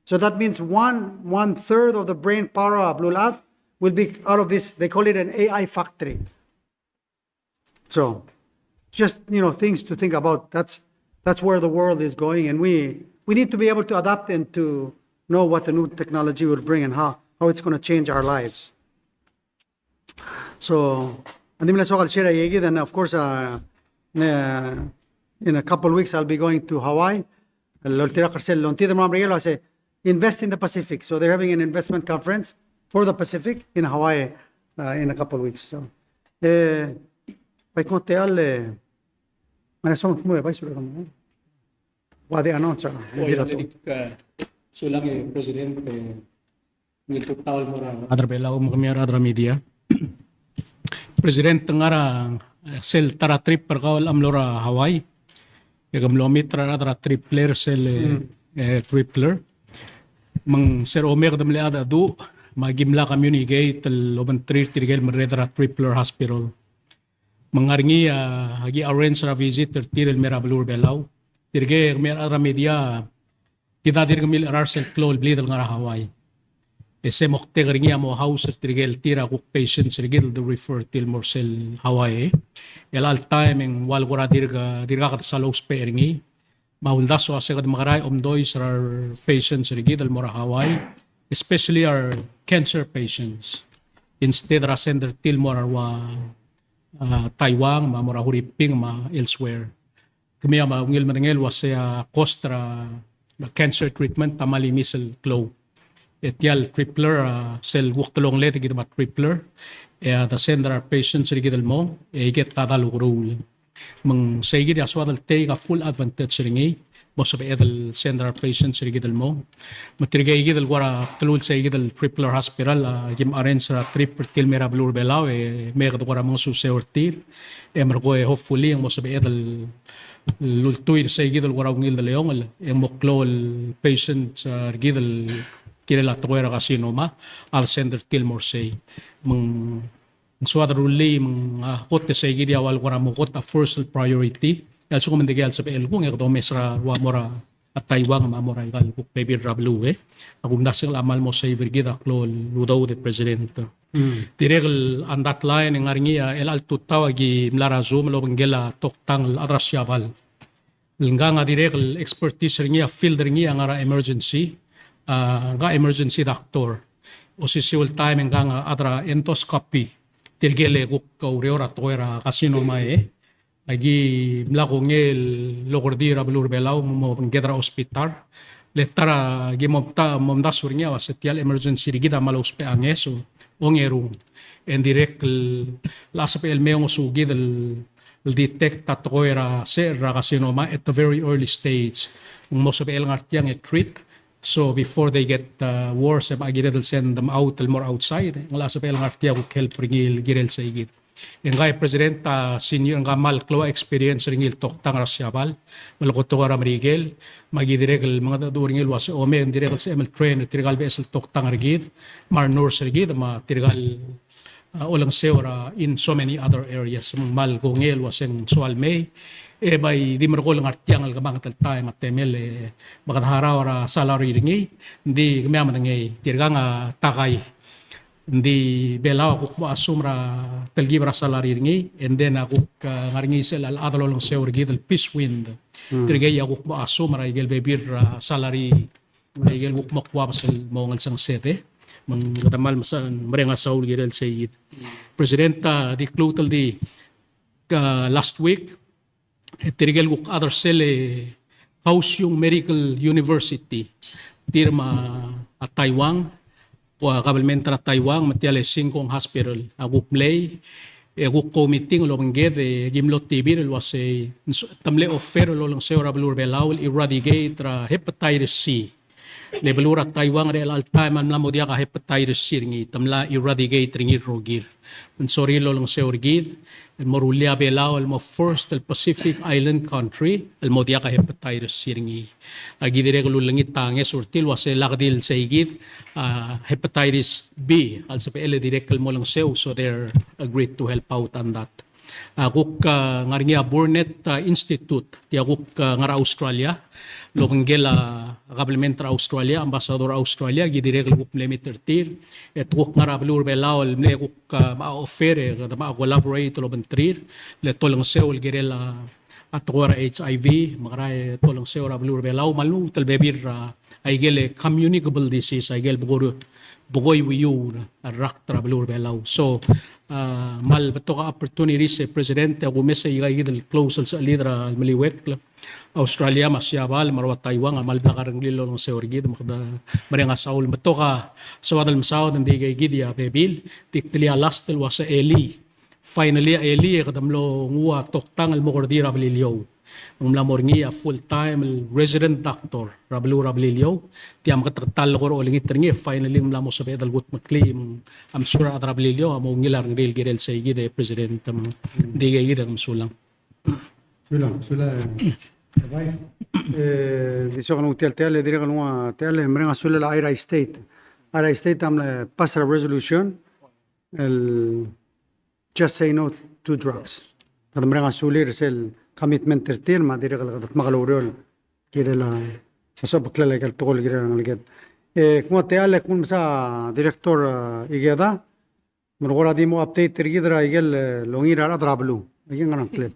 So that means one, one third of the brain power of beluulechad will be out of this, they call it an A I factory. So, just, you know, things to think about. That's, that's where the world is going, and we, we need to be able to adapt and to know what the new technology will bring and how, how it's gonna change our lives. So, ng di mle soak el share a ikakid, and of course, uh, ne, in a couple weeks I'll be going to Hawaii. El oltirakl er sel, longtid el mo er a Merikel el uasei, invest in the Pacific. So they're having an investment conference for the Pacific in Hawaii, uh, in a couple weeks. So, e, bai kmo tia el, e, ng ngar er ngii a soam el kmo e bai sel, e, ua di announce, e, oi, dirrek a, e, sulang e President, e, Rechad er a Belau me kemiu a rechad er a media. President, ngar er a, e, sel ta er a trip er kau el mlo er a Hawaii, e ke mlo meet er a rechad er a Tripler sel, e, e, Tripler. Me ng se er a omek e de mle chad a du, me aki mla communicate el obengterir tirke el merreder er a Tripler Hospital. Me ng ngar er ngii a, aki arrange er a visit er tir el mei er a beluu er a Belau. Tirke kemiu a rechad er a media, kid a dirk milecherael sel klou el blid el ngar er a Hawaii. E se moktek er ngii a mo house er tirke el tir a kuk patients er kid el de refer tir el mo er sel Hawaii. E chelecha el taem e ng ua el kora dirk, dirkak de sal ousbech er ngii. Me a uldasu a se kede mekera e omdois er a re patients er kid el mo er a Hawaii, especially our cancer patients. Instead er a send er tir el mo er a ua, a, Taiwan, me a mo er a Huriping, me a elsewhere. Kemiu a ungil medengei el uasei a cost er a, er a cancer treatment a kmal imis el klou. E tia el Tripler, a, sel kuk telongeled e kid me a Tripler, e a de send er a re patients er kid el mo, e iket a dal ukeruul. Me ng sei kid a soad el take a full advantage er ngii, mo sebeched el send er a re patients er kid el mo. Me tirke kid el kora telul sei kid el Tripler Hospital, a, kim arrange er a trip er tir el mei er a beluu er a Belau, e me kede kora mengesuseu er tir. E merekong e hopefully e ng mo sebeched el, el ultuil er sei kid el kora ungil deleongel, e ng mo klou el patient, a, er kid el kirel a tekoi er a carcinoma, a de send er tir el mo er sei. Me ng ng soad el rullii me ng, a, kot e sei kid a ua el kora mo kot a first priority. E a lsekum e ng dikea el sebechel kung e kede omes er a ua mo er a Taiwan me a mo er aika el kuk bebil er a beluu, e. A kumdasu e ng kmal mo save er kid a klou el udoud e President. Dirrek el on that line e ng ngar er ngii a chelecha el tutau a ki mla er a Zoom el obengkel a toktang el chad er a Siabal. Ngkang a dirrek el expertise er ngii, a field er ngii a ngar er a emergency, a, ngka emergency doctor. Osisiu el taem e ngkang a chad er a endoscopy, tirke el kuk oureor er a tekoi er a carcinoma e. Aki mla kongei el okerdii er a beluu er a Belau me mo obengked er a hospital. Le ta er a ki mo omdasu er ngii a uase tia el emergency er kid a kmal ousbech a ngeso, ongerung. E ng dirrek el, el sebechel el mei e ngosukid el el detect a tekoi er a secher er a carcinoma at the very early stage. Ng mo sebechel ngar tiang e treat. So before they get, uh, worse, e bai kired el send them out el mo er a outside, e ng locha sebechel ngar tiang kuk help er ngii el kirel sei kid. E ngka e President a senior, ngka a kmal klou a experience er ngii el toktang er a Siabal. Me le kot er a Merikel, me aki dirrek el mengedecheduch er ngii el uase, o me ng dirrek el sebechem el train er tirka el beches el toktang er kid, me a re nurse er kid, me tirka el a, olengeseu er a in so many other areas. Me ng kmal kongei el uase ng soal mei, e bai di merekong el ngar tiang el kemanget el taem a temel, e me kede harau er a salary er ngii, ng di kemiu a medengei, tirkang a takai. Ng di Belau a kuk mo assume er a telkib er a salary er ngii, and then a kuk, a, ngar er ngii sel chad el olengeseu er kid el Peace Wind. Tirkei a kuk mo assume er a ikel bebil er a salary, ikel kuk mo kuabes el mo ngelsengesed e. Me ng kede kmal mesa-, mereng a saul el kirel sei kid. President, a, di kluut el di, a, last week, e tirkel kuk chad er sel, e, Kaohsiung Medical University, tir me a Taiwan, kuk a government er a Taiwan, me tial Shin Kong Hospital, a kuk mlei, e kuk ko meeting el obengked, e ki mlo tibir el uasei, te mle offer el olengeseu er a beluu er a Belau el eradicate er a hepatitis C. Le beluu er a Taiwan er chelecha el taem a mla mo diak a hepatitis C er ngii, te mla eradicate er ngii el rokir. Me ng sorir el olengeseu er kid el mo rullii a Belau el mo first el Pacific Island country el mo diak a hepatitis C er ngii. A ki dirrek el ulengit a ngeso er tir el uasei lak di el sei kid, a, hepatitis B a lsebechel e dirrek el mo olengeseu, so they're agreed to help out on that. A kuk, a, ngar er ngii a Burnet, a, Institute, tia kuk, a, ngar er a Australia, el obengkel a government er a Australia, ambassador er a Australia, ki dirrek el kuk mle meet er tir, e te kuk ngar er a beluu er a Belau el mle kuk, a, me a offer, e kede me a collaborate el obengterir, le te olengeseu el kirel a, a tekoi er a H I V, me a ngera e te olengeseu er a beluu er a Belau, me a lmuut el bebil er a, a ikel communicable disease, a ikel bekoi, bekoi uriul, a rakt er a beluu er a Belau. So, a, kmal betok a opportunities, e President, e kumes e aika kid el close el sechelid er a meliuekl, Australia, me a Siabal, me a rua Taiwan, a kmal blak a rengrir el olengeseu er kid, me kede mereng a saul. Betok a soad el mesaod, ng di aika kid a bebil, di ktelii a last el uasei elii. Finally, a elii e kede mlo nguu a toktang el mo kerdii er a Beliliou. Ng mla mo er ngii a full time el resident doctor er a beluu er a Beliliou. Tia me kede ta el kora olengit er ngii, finally ng mla mo sebeched el kutmeklii, me ng, I'm sure a rechad er a Beliliou a mo ungil a rengrir el kirel sei kid e President, me ng di aika kid e mesulang. Sulang, sulang, e, Vice. E, di soak el nguu tia el, tia el, e dirrek el nguu tia el, e mereng a sulel a Airai State. Airai State a mle pass er a resolution el Just Say No to Drugs. Kede mereng a sulir sel commitment er tir, me a dirrek el kede dmak el oureor el kirel a, a sobeklel a ikel tekoi el kirel a rengeleked. E, kmo tia el, e kmo mesa Director, e, Ikeda, me ng kora di mo update er kid er a ikel, e, longir a rechad er a beluu. Aike el ngar er a ngklel.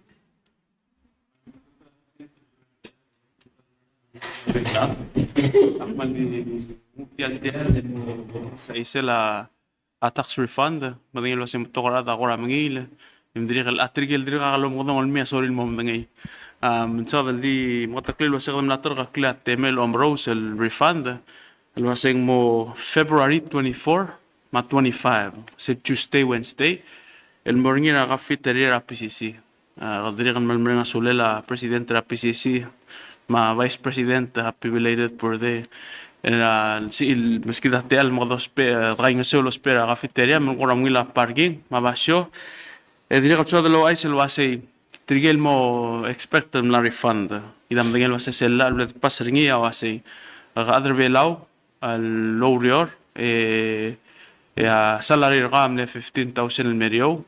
Ak kmal di nguu tia el, tia el, e mo, mo, sa isel a a tax refund, me a medengei el uasei ng betok el chad a kora mengiil, e ng dirrek el, a tirke el dirrek a lomekedong el mei a sorir el mo medengei. A, me ng soad el di meketeklii el uasei kede mla terkeklii a temel omerous el refund, el uasei ng mo February twenty-four me a twenty-five, se Tuesday, Wednesday, el mo er ngii er a cafeteria er a P C C. A, kede dirrek el kmal mereng a sulel a President er a P C C, me a Vice President, happy belated birthday. E a, si el, meskid a techall me kede ousbech, e, dekaingeseu el ousbech er a cafeteria, me ng kora ungil a parking, me a basio. E dirrek el soad el ouchais el uasei, tirke el mo expect el mla refund. Kid a medengei el uasei sel llach el bla de pass er ngii a uasei, a, a rechad er a Belau, el oureor, e, e a salary er kau a mle fifteen thousand el meriou,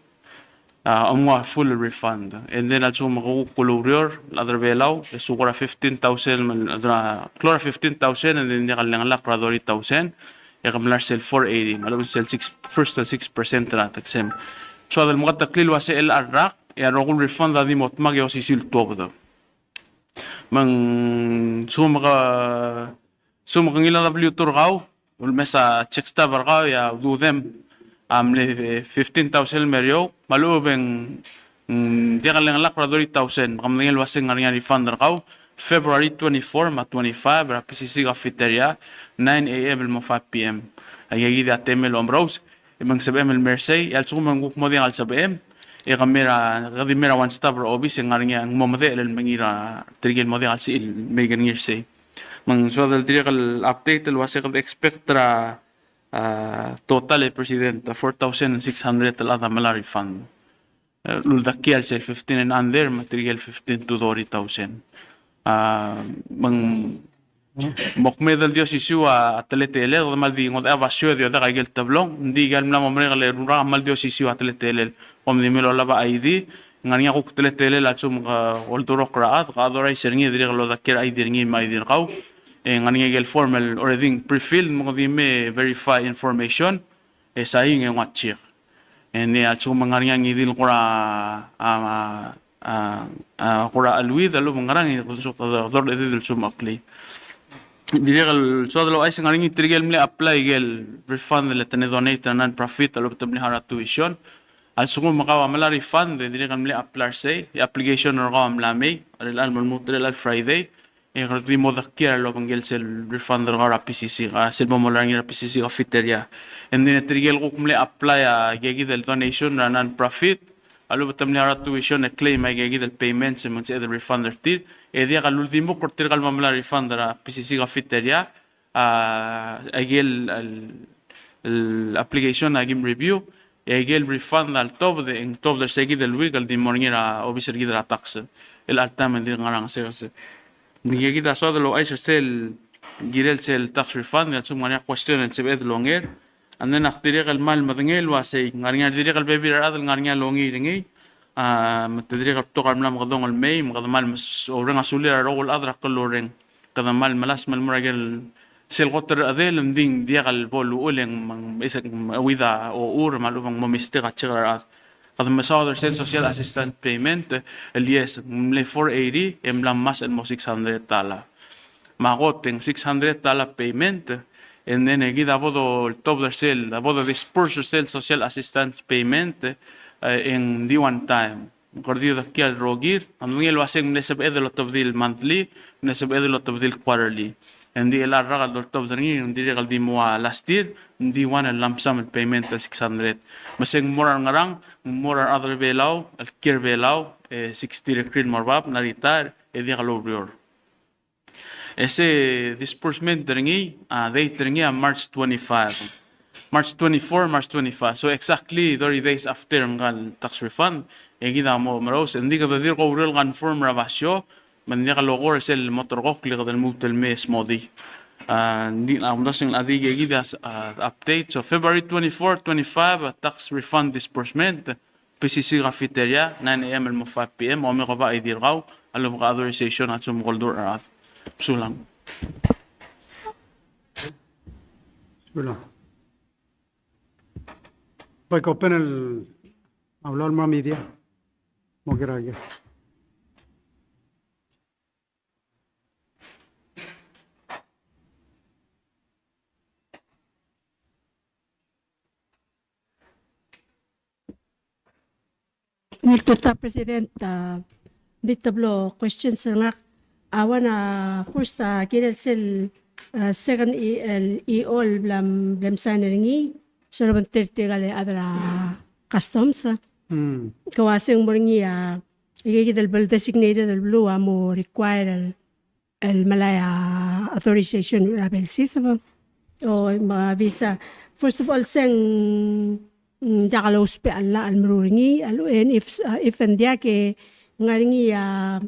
a, omnguu a full refund. And then a lsekum ke kuk oureor, el chad er a Belau, e se kora fifteen thousand, el, el, klou er a fifteen thousand, and then diak el leng lak er a thirty thousand, e ke mla er sel four eighty, me a lechub e sel six, first el six percent er a tax. Soad el meketeklii el uasei el rak, e a rokui el refund a di mo dmak e osisiu el tuobed. Me ng lsekum ke, lsekum ke ngilai a W two er kau, ulemes a check stub er kau e a ududem a mle fifteen thousand el meriou, me a lechub e ng, mm, diak el leng lak er a thirty thousand, me ke medengei el uasei ng ngar er ngii a refund er kau, February twenty-four me a twenty-five er a P C C cafeteria, nine A M el mo five P M. Aika kid a temel omerous, e me ng sebechem el mei er sei, e a lsekum e ng kuk mo diak el sebechem, e ke mei er a, ke di mei er a one stop er a obis e ng ngar er ngii a, ng mo medechel el mengiil er tirke el mo diak el sebechir el mei er ngii er sei. Me ng soad el dirrek el update el uasei kede expect er a, a, total e President, a four thousand six hundred el chad a mla refund. E, el uldak er sel fifteen and under, me tirke el fifteen to thirty thousand. A, me ng, mo kmeed el di osisiu a teletelel, kede kmal di ngodech a basio e di odek a ikel teblong, ng di ikel mla mo merek el rurang a kmal di osisiu a teletelel. Kom di mle olab a I D, ng ngar er ngii a kuk teletelel a lsekum ke oldurokl er a chad, ke authorize er ngii e dirrek el odak er a I D er ngii me a I D er kau. E ng ngar er ngii a ikel form el already pre-filled, me ke di me verify information. e saing e ng ua check. E ng di a lsekum ng ngar er ngii a ngii di el kora, a, a, a, kora cheleuid a lechub e ng ngerang e kede so-, kede, kede orreched el soam a klei. Dirrek el soad el ouchais e ng ngar er ngii tirke el mle apply aike el refund el te mle donate er a non-profit a lechub e te mle harau a tuition. A lsekum e kau a melai a refund e dirrek el mle apply er sei, e application er kau a mla mei er chelecha el mo lmuut er chelecha el Friday, e kede di mo dekiei a lobengkel sel refund er kau er a PCC, a, sel bo mo melai er ngii er a PCC cafeteria. E ng di tirke el kuk mle apply a, aike kid el donation er a non-profit a lechub e te mle harau a tuition e claim aike kid el payments e me ng sebeched el refund er tir, e diak a luldimukl er tirka el mo melai a refund er a PCC cafeteria, a, aike el, el, el application a kim review, e aike el refund a ltobed, e ng tobed er se kid el week el di mo er ngii er a obis er kid er a tax, el alta me ng di ngerang se, se. Ng di kid a soad el ouchais er sel kirel sel tax refund, e a lsekum ng ngar er ngii a question el sebeched el onger. And then ak dirrek el kmal medengei el uasei ng ngar er ngii a dirrek el bebil er a rechad el ngar er ngii a longiil er ngii, a, me te dirrek el betok a remla mekedong el mei, me kede kmal mes-, oureng a sulir a rokui el chad er a klou el reng. Kede kmal melasem el mo er aike el sel kot el rechedel, ng di ng diak el bo luchul e ng me ng, isei ng meuid a ochur me a lechub e ng mo mistake a check er a rechad. Kede mesaod er sel social assistance payment, el yes, ng mle four eighty, e ng mla ngmasech el mo six hundred dollar. Me a kot e ng six hundred dollar payment, and then e kid a bo doltobed er sel, a bo do disperse er sel social assistance payment, e, e ng di one time. Kede di odekiei a rokir, a medengei el uasei ng mle sebeched el otobedii el monthly, mle sebeched el otobedii el quarterly. E ng di chelecha el rak el doltobed er ngii, ng dirrek el di mo ua last year, ng di one el lump sum el payment el six hundred. Me se ng mo er a rengerang, ng mo er a rechad er a Belau el kiei er a Belau, e sixty er tir el mo er bab, ng mla retire, e diak loureor. E se disbursement er ngii, a, date er ngii a March twenty-five. March twenty-four, March twenty-five. So exactly thirty days after ngka el tax refund, e kid a mo merous, e ng di kede dirk oureor el confirm er a basio, me ng diak loko er sel mo ulterekokl e kede lmuut el mei e smodii. A, ng di, a, kumdasu e ng di kid a, a, update. So February twenty-four, twenty-five, a, tax refund disbursement, PCC cafeteria, nine A M el mo five P M, omek a bai dirkau a lebo er a authorization a lsekum ke oldurech er a rechad. Mesulang. Mesulang. Bai ko panel a ulaol el mo er a media. Mo kirel a Ngiltuta President, a, di teblo questions er ngak. A one, a, first, a, kirel sel, a, second e, el E O el bla, bla msign er ngii, sel obengterir tirka el chad er a customs. Hmm. Ke uase ng mo er ngii a, ikakid el bla designated el beluu a mo require el el melai a authorization er a belsiseb o me a visa. First of all, se ng, mm, diak lousbech a llach el meruul er ngii, a lechub e ng if, uh, if ng diak e ng ngar er ngii a,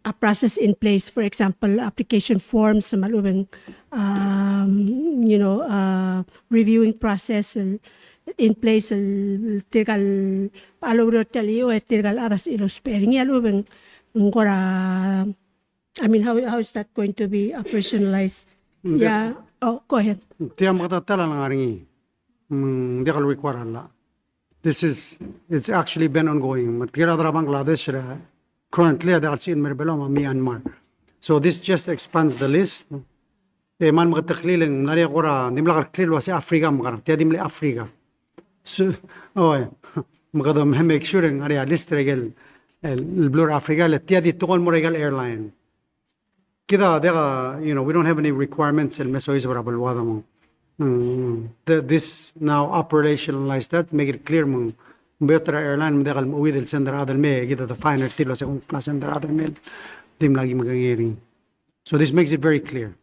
a process in place, for example, application forms, me a lechub e ng, um, you know, uh, reviewing process el, in place el tirka el, a loureor er tia el E O e tirka el chad a sebechir el ousbech er ngii, a lechub e ng kora I mean, how, how is that going to be operationalized? Mm, yeah. Oh, go ahead. Tia meketeketang a ngar er ngii. Mm, diak el require a llach. This is, it's actually been ongoing. Me tirka el chad er a Bangladesh er a, currently, a diak el sebechir el mer a Belau me a Myanmar. So this just expands the list. E kmal meketeklii e ng mla er ngii a kora, dimlak el clear el uase Africa me a ngerang. Tia di mle Africa. So, oh, e. Me kede mle make sure e ng ngar er ngii a list er aike el, el, el beluu er a Africa, le tia di tekoi el mo er aike el airline. Kid a diak, you know, we don't have any requirements el me soiseb er a beluad me ng. Mm, the, this now operationalize that, make it clear me ng, ng beot er a airline me ng diak el meuid el send er a chad el mei, kid a define er tir el uase ng mla send er a chad el mei, dimlak ki mekengei er ngii. So this makes it very clear.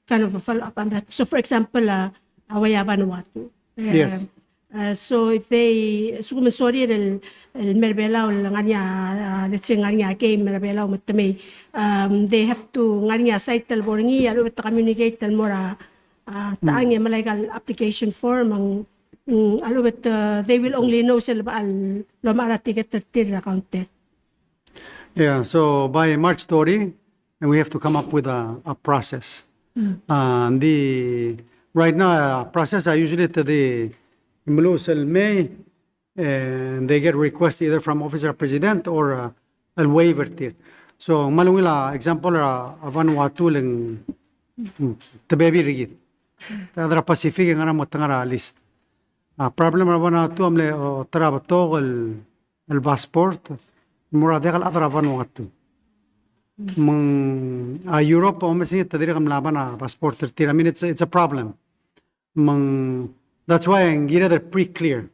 Kind of a follow-up on that. So, for example, uh, a uaia Vanuatu. Uh, yes. Uh, so if they, so kmo sorir el, el mer a Belau, el ngar er ngii a, uh, let's say ngar er ngii a game mer a Belau me te mei, um, they have to ngar er ngii a site el bo er ngii, a lechub e te communicate el mo er a, uh, te ngii a melai aika el application form, me ng, mm, a lechub e te, uh, they will only know sel bo el lomechar a ticket er tir er a counter. Yeah, so by March thirty, and we have to come up with a, a process. Mm. Uh, the, Right now, uh, process a usually te di meluches el mei, and they get request either from Office er a President or, uh, el waiver tir. So, me a ungil a example er a, a Vanuatu le ng, mm, te bebil er kid. Te chad er a Pacific e ng ngar er a mo te ngar er a list. A problem er a Vanuatu a mle, o, ta er a betok el, el passport, mo er a diak el chad er a Vanuatu. Me ng, a Europe, omes ngii te dirrek el mla ban a passport er tir. I mean, it's, it's a problem. Me ng, that's why ng kired el pretty clear.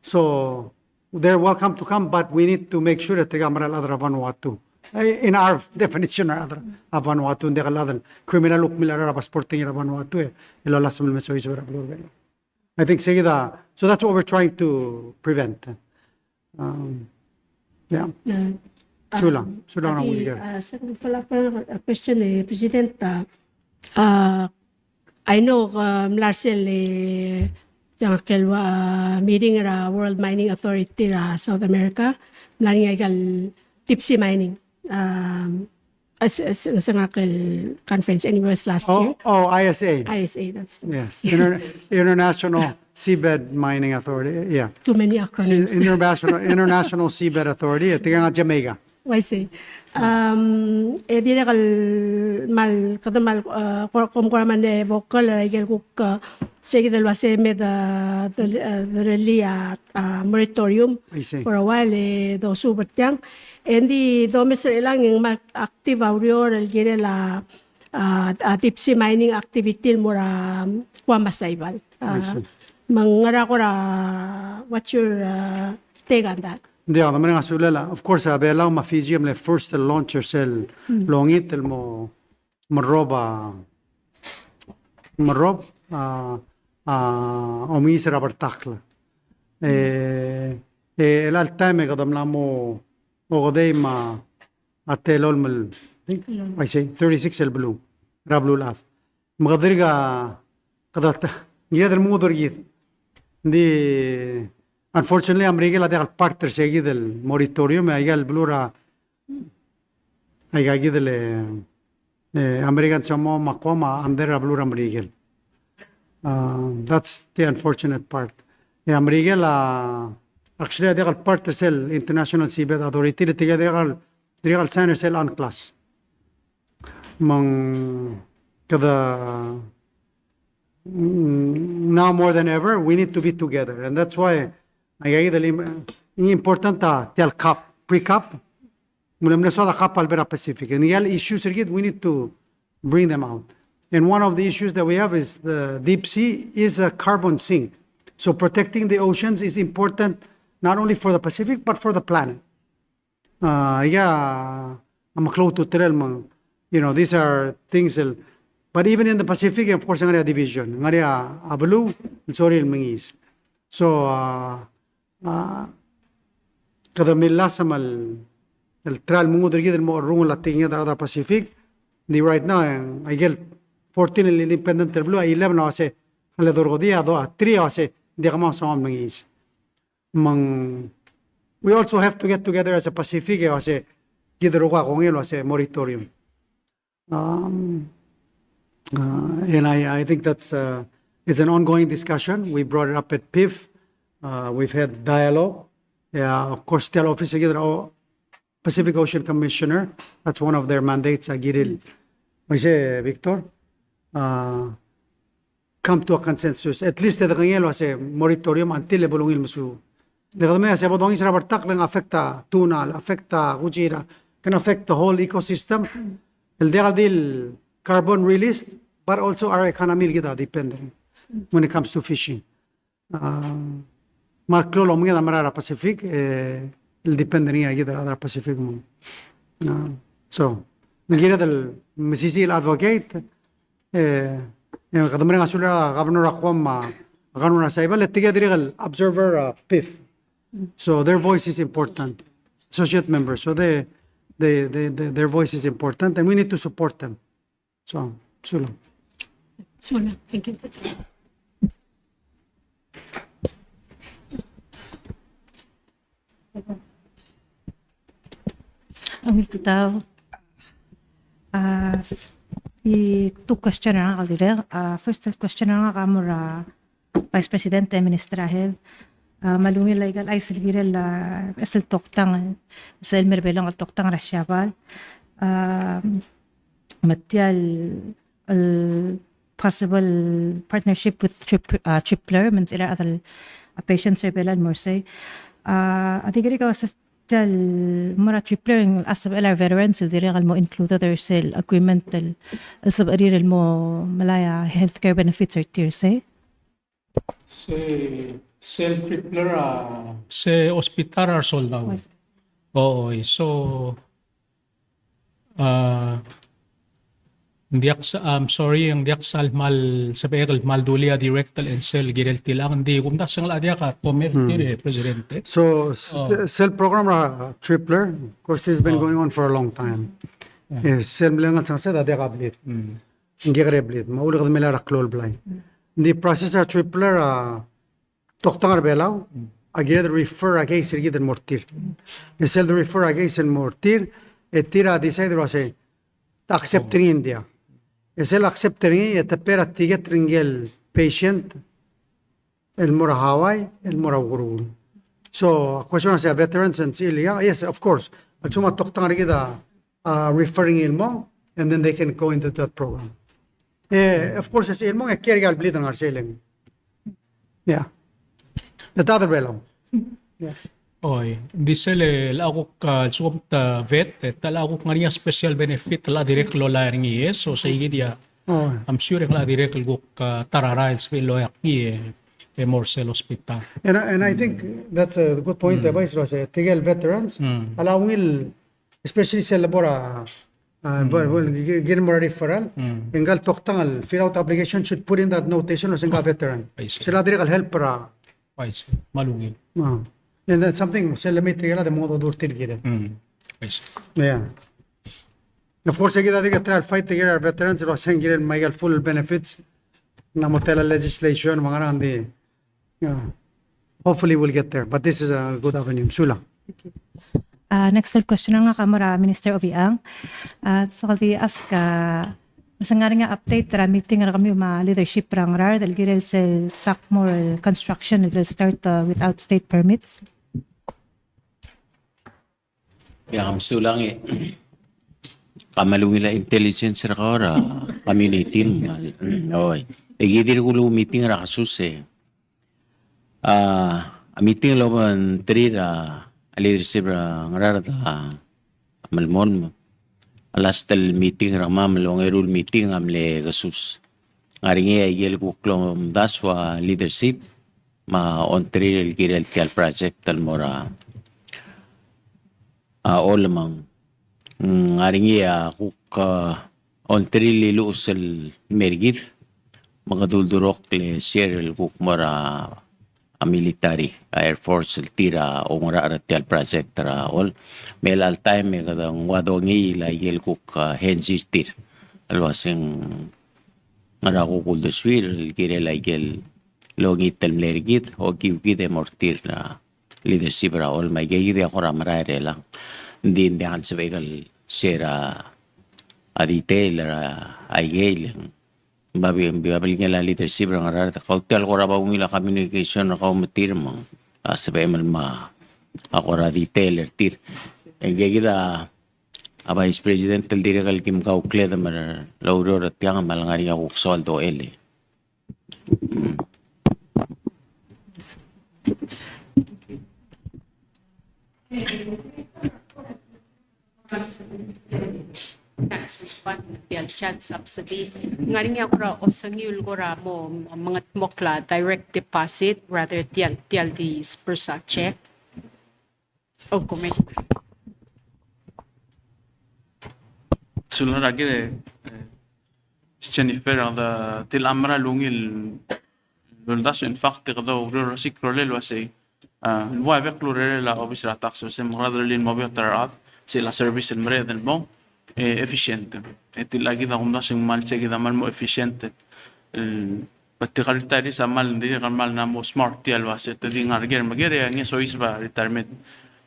So, they're welcome to come, but we need to make sure that tirka mera el chad er a Vanuatu. Eh, in our definition er a chad er a Vanuatu, ng diak el chad el criminal el kuk mle er a passport er a Vanuatu, e, el olasem el me soiseb er a beluu er a Belau. I think, sei kid a, so that's what we're trying to prevent. Um, yeah. Sulang, sulang, a di, a, second follow-up, a, question, e, President, a, a, I know, a, mla er sel, e, se ngak el, a, meeting er a World Mining Authority er a South America, mla er ngii a ikal deep sea mining. Um, a se, a se, se ngak el conference, anyway, last year. Oh, I S A. I S A, that's the... Yes, Inter-, International Seabed Mining Authority, yeah. Too many acronyms. International, International Seabed Authority, e tirka a Jamaica. Oh, I see. Um, e dirrek el kmal, kede kmal, uh, kom kora mle vocal er a ikel kuk, uh, sei kid el uase me de, de, uh, de rally a, uh, moratorium for a while, e dosuub er tiang. Engdi domes er chelechang e ng kmal active a ureor el kirel a, a, a deep sea mining activity el mo er a Guam me a Saipan. A, me ng ngera kora, what's your, a, take on that? Ng diak, de mereng a sulel a, of course, a Belau me a Fiji a mle first el launch er sel longit el mo, mo rob a, mo rob a, a, omengiis er a bertakl. E, e, el all time e kede mla mo okedei me a a telolem el, I think, I say, thirty-six el beluu er a beluulechad. Me kede dirk a, kede ta, ng kired el mengud er kid. Ng di, unfortunately, a Merikel a diak el part er sei kid el moratorium, e aika el beluu er a, aika kid el, e, American Samoa me a Guam a under er a beluu er a Merikel. Uh, that's the unfortunate part. E a Merikel a, actually, a diak el part er sel International Seabed Authority, le tirke a dirrek el dirrek el sign er sel UNCLOS. Me ng kede, mm, now more than ever, we need to be together. And that's why, aika kid el, ng important a tia el COP, pre-COP, me ng mle soad a COP a lebo er a Pacific. And the issues er kid, we need to bring them out. And one of the issues that we have is the deep sea is a carbon sink. So protecting the oceans is important not only for the Pacific, but for the planet. Uh, yeah, a meklou a ultutelel me ng, you know, these are things el, but even in the Pacific, of course, ng ngar er ngii a division, ng ngar er ngii a beluu el sorir el mengiis. So, uh, a, kede millasem el, el try el mengud er kid el mo cherrungel a tekinged er a rechad er a Pacific. Di right now, e ng aike el fourteen el independent el beluu, a eleven a uase a le dorkodii, a do, a three a uase ng diak kemam, soam el mengiis. Me ng, we also have to get together as a Pacific, e uase kid el rokui a kongei el uase moratorium. Um, uh, and I, I think that's, uh, it's an ongoing discussion. We brought it up at PIF. Uh, we've had dialogue. Yeah, of course, tia el office er kid er a Pacific Ocean Commissioner, that's one of their mandates, a kirel, me sei, Victor, uh, come to a consensus. At least e de kengei el uase moratorium until e bo lungil mesuub. Le kede mei a se bo dongiis er a bertakl e ng affect a tuna, affect a kuchira, can affect the whole ecosystem. El diak di el carbon released, but also our economy el kid a depend when it comes to fishing. A, me a klou el omenged a mera er a Pacific, e, el depend er ngii a kid el chad er a Pacific me ng. A, so, ng kired el mesisiich el advocate, e, e, kede mereng a sulir a governor er a Guam me a governor er a Saipan, le tirke a dirrek el observer er a PIF. So their voice is important. Associate members, so they, they, they, they, their voice is important, and we need to support them. So, sulang. Sulang. Thank you. That's all. Ungil tutau. A, E two question er ngak el dirrek. A, first question er ngak a mo er a Vice President e Minister er a Health. A, me a ungil aika el chais el kirel a, e sel toktang, sel mer a Belau el toktang er a Siabal. A, me tia el, el possible partnership with Trip-, a, Tripler, me ng sel a chad el, a, patients er a Belau el mo er sei. A, a di kirel a uasei tia el mo er a Tripler a sebechel a veterans el dirrek el mo included er sel agreement el, el sebechir el mo melai a healthcare benefits er tir, sei? Se, sel Tripler a, se hospital er a resoldau. O, so, a, ng diak sa, I'm sorry, ng diak sal kmal sebechek el kmal dulii a direct el answer el kirel tiang, ng di kumdasu e ng locha diak a tomer er tir, e, President. So, s-, sel program er a Tripler, of course, this has been going on for a long time. E, sel mle ngar er a sesei a diak a bleed. Ng kekerei a bleed, me a ulekedmel a klou el blai. Ng di process er a Tripler a toktang er a Belau a kired el refer a case er kid el mo er tir. E sel de refer a case el mo er tir, e tir a decide el uasei te accept er ngii e ng diak. E sel accept er ngii e te pay er a ticket er ngike el patient el mo er a Hawaii, el mo er a ukeruul. So, a question a sei a veterans and sel, yeah, yes, of course. A lsekum a toktang er kid a, a refer er ngii el mong, and then they can go into that program. E, of course, e sel mong e kiei er a bleed el ngar er sei el. Yeah. E ta er a Belau. Yeah. Oi, ng di sel locha kuk, a, lsekum te vet, e te locha kuk ngar er ngii a special benefit el locha dirrek el lolai er ngii, e, so sei kid a, I'm sure e ng locha dirrek el kuk, a, ta er a rael el sebechir el loia er ngii, e, e mo er sel hospital. And I, and I think that's a good point, e, Vice, el uasei tirke el veterans a locha ungil, especially sel lebo er a, a, bo, bo, ki-, kirel mo er a referral, e ngka el toktang el fill out application should put in that notation el uasei ngka a veteran. I see. Sel locha dirrek el help er a. I see. Me a ungil. A. And that's something sel lemei tirke el chad e mo dulii tirke el. I see. Yeah. Of course, e kid a dirk try el fight tirke el veterans el uasei ng kirel me aika el full benefits. Ng mo tela legislation me a ngerang, ng di, yeah. Hopefully we'll get there, but this is a good avenue. Sulang. Thank you. A, next el question er ngak a mo er a Minister Obichang. A, so I'll be ask, a, se ng ngar er ngii a update er a meeting er kemiu me a leadership er a Ngaraard el kirel sel Tacmore el construction el start, a, without state permits? Ia, mesulang e. Kmal ungil a intelligence er kau er a community. Oi. E ki dirk ulu meeting er a kasus e. A, a meeting el obengterir a leadership er a Ngaraard a Melmon. A last el meeting er kemam el ongeru el meeting a mle kesus. Ngar er ngii a ikel kuk lomdasu a leadership me a ongterir el kirel tia el project el mo er a, a, Olemang. Ngar er ngii a kuk, a, ongterir el iluches el mer kid me kede uldurokl e share el kuk mo er a, a military, a air force el tir a oungerachel er tia el project er a Ol. Me chelecha el taem e kede nguu a dongiil a ikel kuk, a, henzi er tir el uaseng ngera kuk uldesuir el kirel a ikel longit el mle er kid, okiu kid e mo er tir a leadership er a Ol, me aika kid a kora merael er chelechang. Ng di, ng diak el sebechek el share a, a detail er a, aike el, ng babier, ng babier ngii a leadership er a Ngaraard, kau tia el kora bo ungil a communication er kau me tir me a sebechem el mo a kora detail er tir. E aika kid a, a Vice President el dirrek el kim kaukledem er a ureor er tiang me a lengar er ngii a kuk soal dochel e. Tax refund, tia el child subsidy. Ngar er ngii a kora osengiu el kora mo mengetmokl a direct deposit rather tia el, tia el disburse a check. Oh, comment. Sulang er a kid, e, Jennifer, a kede tilemall er a ungil el uldasu, in fact, e kede oureor er a siik el rolel el uasei, a, el ua bek el urerel a obis er a tax, uasei me kede rirelii el mo beot er a rechad, sel service el mereched el mo, e, efficient. E tia kid a kumdasu e ng kmal sei kid a kmal mo efficient. El But tirka el retirees a kmal, dirrek el kmal mla mo smart tia el uasei te di ngar er ker me ker e a ngeso soiseb a retirement.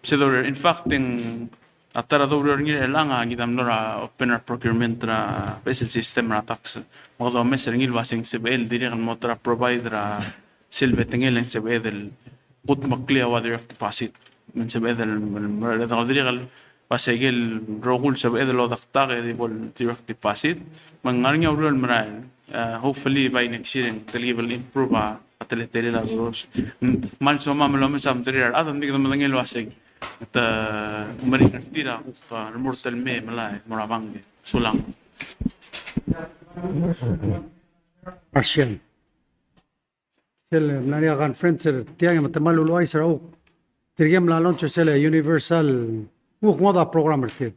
Se doruul, in fact, e ng A ta er a doureor er ngii er chelechang a kid a mlo er a open er a procurement er a beches el system er a tax. Me kede omes er ngii el uasei ng sebechel dirrek el mo ta er a provide er a sel betengel e ng sebeched el kudmeklii a ua direct deposit. Me ng sebeched el, el, el, el dirrek el uasei ikel rokui el sebeched el odektak e di bo el direct deposit. Me ng ngar er ngii a ureor el merael. Uh, hopefully by next year e ng telkib el improve a, a teletelel a ureor. Kmal soam el omes a mederir a rechad, ng di kede medengei el uasei te meringel er tir a kuk, uh, remurt el mei e melai el mo er a bank. Sulang. Marshall. Sel, eh, mla er ngii a conference er tiang e me te kmal uluuchais er a kuk. Tirke el mla launch er sel, eh, universal, kuk ngodech a program er tir.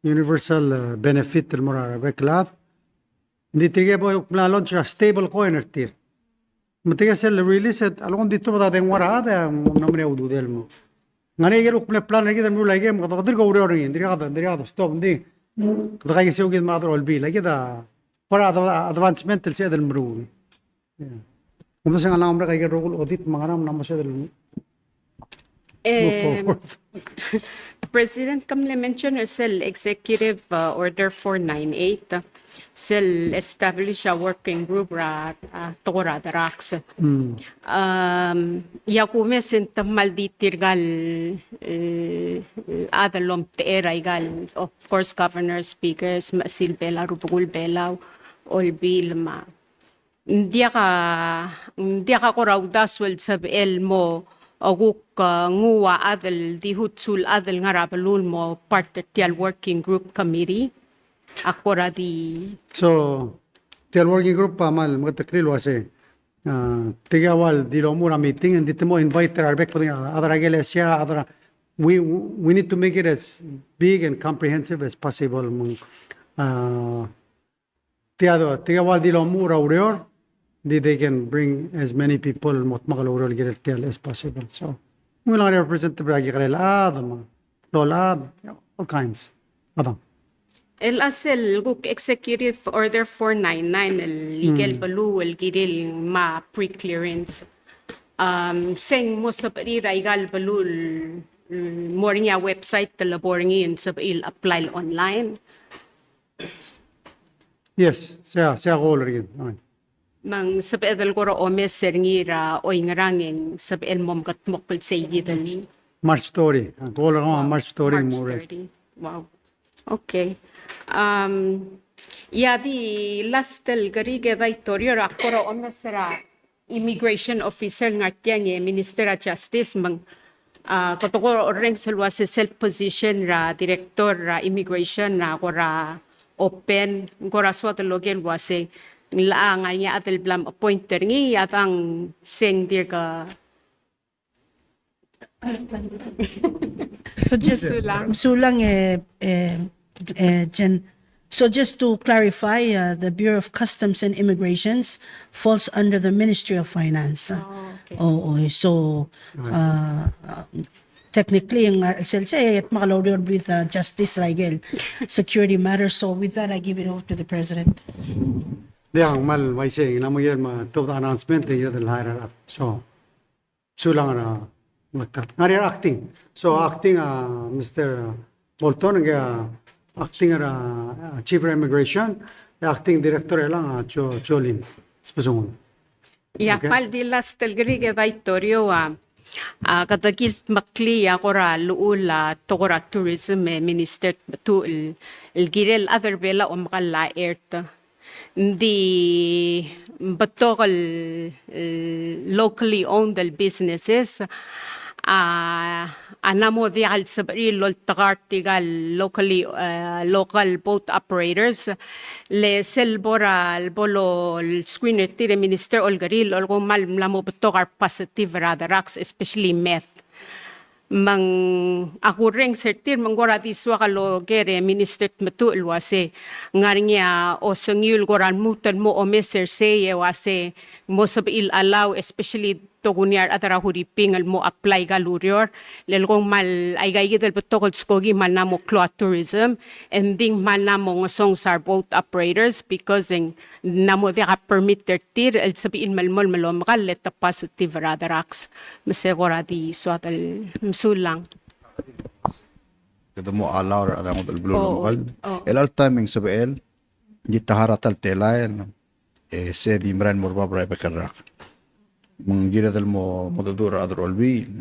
Universal, eh, benefit el mo er a rebek el chad. Ng di tirke bo kuk mla launch er a stable coin er tir. Me tirke sel release e a lenguu ng di tobed a dengua er a chad e ng mla mo er ngii a ududel el mo. Ng ngar er ngii a ikel kuk mle plan er kid el meruul a ikel, me kede dirk oureor er ngii, ng dirkak, ng dirkak stop, ng di. Kede kaingeseu kid me a rechad er a Olbiil, a kid a, kora advancement el sebeched el meruul. Yeah. Ng di se ng ngar er ngii a merek a ikel rokui el audit me a ngerang me ng mo sebeched el move forward. President, ke mle mention er sel Executive, uh, Order four nine eight, uh, sel establish a working group er a, uh, tekoi er a drugs. Mm. Um, e a kumes e ng te kmal di tirka el, uh, chad el omtechei er aika el, of course, governor, speakers, me a Silbel a rubekul Belau, Olbiil me a Ng diak a, ng diak a kora uldasu el sebechel el mo, o kuk, a, nguu a chad el di hutsu el chad el ngar er a beluu el mo part er tia el working group committee. A kora di. So, tia el working group a kmal meketeklii el uasei, a, tirke a ua el di lomuchel er a meeting, e ng di te mo invite er a rebek el chad er a ikelesia, chad er a, we, we need to make it as big and comprehensive as possible. Me ng, a, Tia, tirke a ua el di lomuchel er a ureor, di they can bring as many people el mo dmak el oureor el kirel tia el as possible. So, ng ua ngar er ngii a representative er a kekerei el chad, me a klou el chad, all kinds. Adang. El a sel kuk Executive Order four nine nine el ikel beluu el kirel me a pre-clearance. Um, se ng mo sebechir er aika el beluu el, mm, mo er ngii a website el lebo er ngii e ng sebechir el apply online. Yes, sei a, sei a goal er kid. Amen. Me ng sebeched el kora omes er ngii er a oingerang e ng sebechel el mo mekedmokl el sei kid el. March thirty. A goal er kemam a March thirty. March thirty. Wow. Okay. Um, e a di last el kerik e Daitorio, a kora omes er a immigration officer el ngar tiang e Minister er a Justice me ng, a, kede kora orrenges el uase sel position er a director er a immigration a kora open, kora soad el oker el uase ng locha ngar er ngii a chad el bla mo appoint er ngii, e a dang se ng dirk. So just, mesulang. Mesulang, eh, eh, eh, Jen. So just to clarify, uh, the Bureau of Customs and Immigrations falls under the Ministry of Finance. Oh, okay. Oh, oh, so, uh, technically, ng, uh, sel sei, e dmak el oureor with, uh, justice er a ikel security matters. So with that, I give it over to the president. Diak, ng kmal uaisei, ng mla mo er a top announcement, e ng hire up. So, Sulang er a, ngar er a acting. So, acting, a, Mister Bolton, ng, a, acting er a, a, Chief er a Immigration, e acting Director er chelechang, a, Jo-, Jolin Spesungul. Ia, okay. Kmal di last el kerik e Daitorio a, a, kede kildmeklii a kora llechul a tekoi er a tourism e Minister Tmetuchl el kirel chad er Belau a omekall a ert. Ng di betok el, el locally owned el businesses, a, a mla mo diak el sebechir el oltak er tirka el locally, eh, local boat operators, le sel bo er a, bo el screen er tir e Minister Olkeriil, el kmal mla mo betok a positive er a drugs, especially meth. Me ng a kurrenges er tir me ng kora di soak el oker e Minister Tmetuchl el uase ng ngar er ngii a osengiu el kora lmuut el mo omes er sei e uase ng mo sebechir el allow, especially tokuni a rechad er a Huriping el mo apply aika el ureor, le leko ng kmal aika kid el betok el skoki me ng mla mo klou a tourism, e ng di ng mla mo ngesonges a reboat operators because ng mla mo diak a permit er tir el sebechir el melemolem el omekall e te positive er a drugs. Me se kora di soad el, mesulang. Kede mo allow er a rechad er a ngodech el beluu el omekall. Oh. El all timing sebechel, di ta er a ta el telael, e se di merael el mo er bab er a bek el rak. Me ng kired el mo, mo dedu er a rechad er a Olbiil,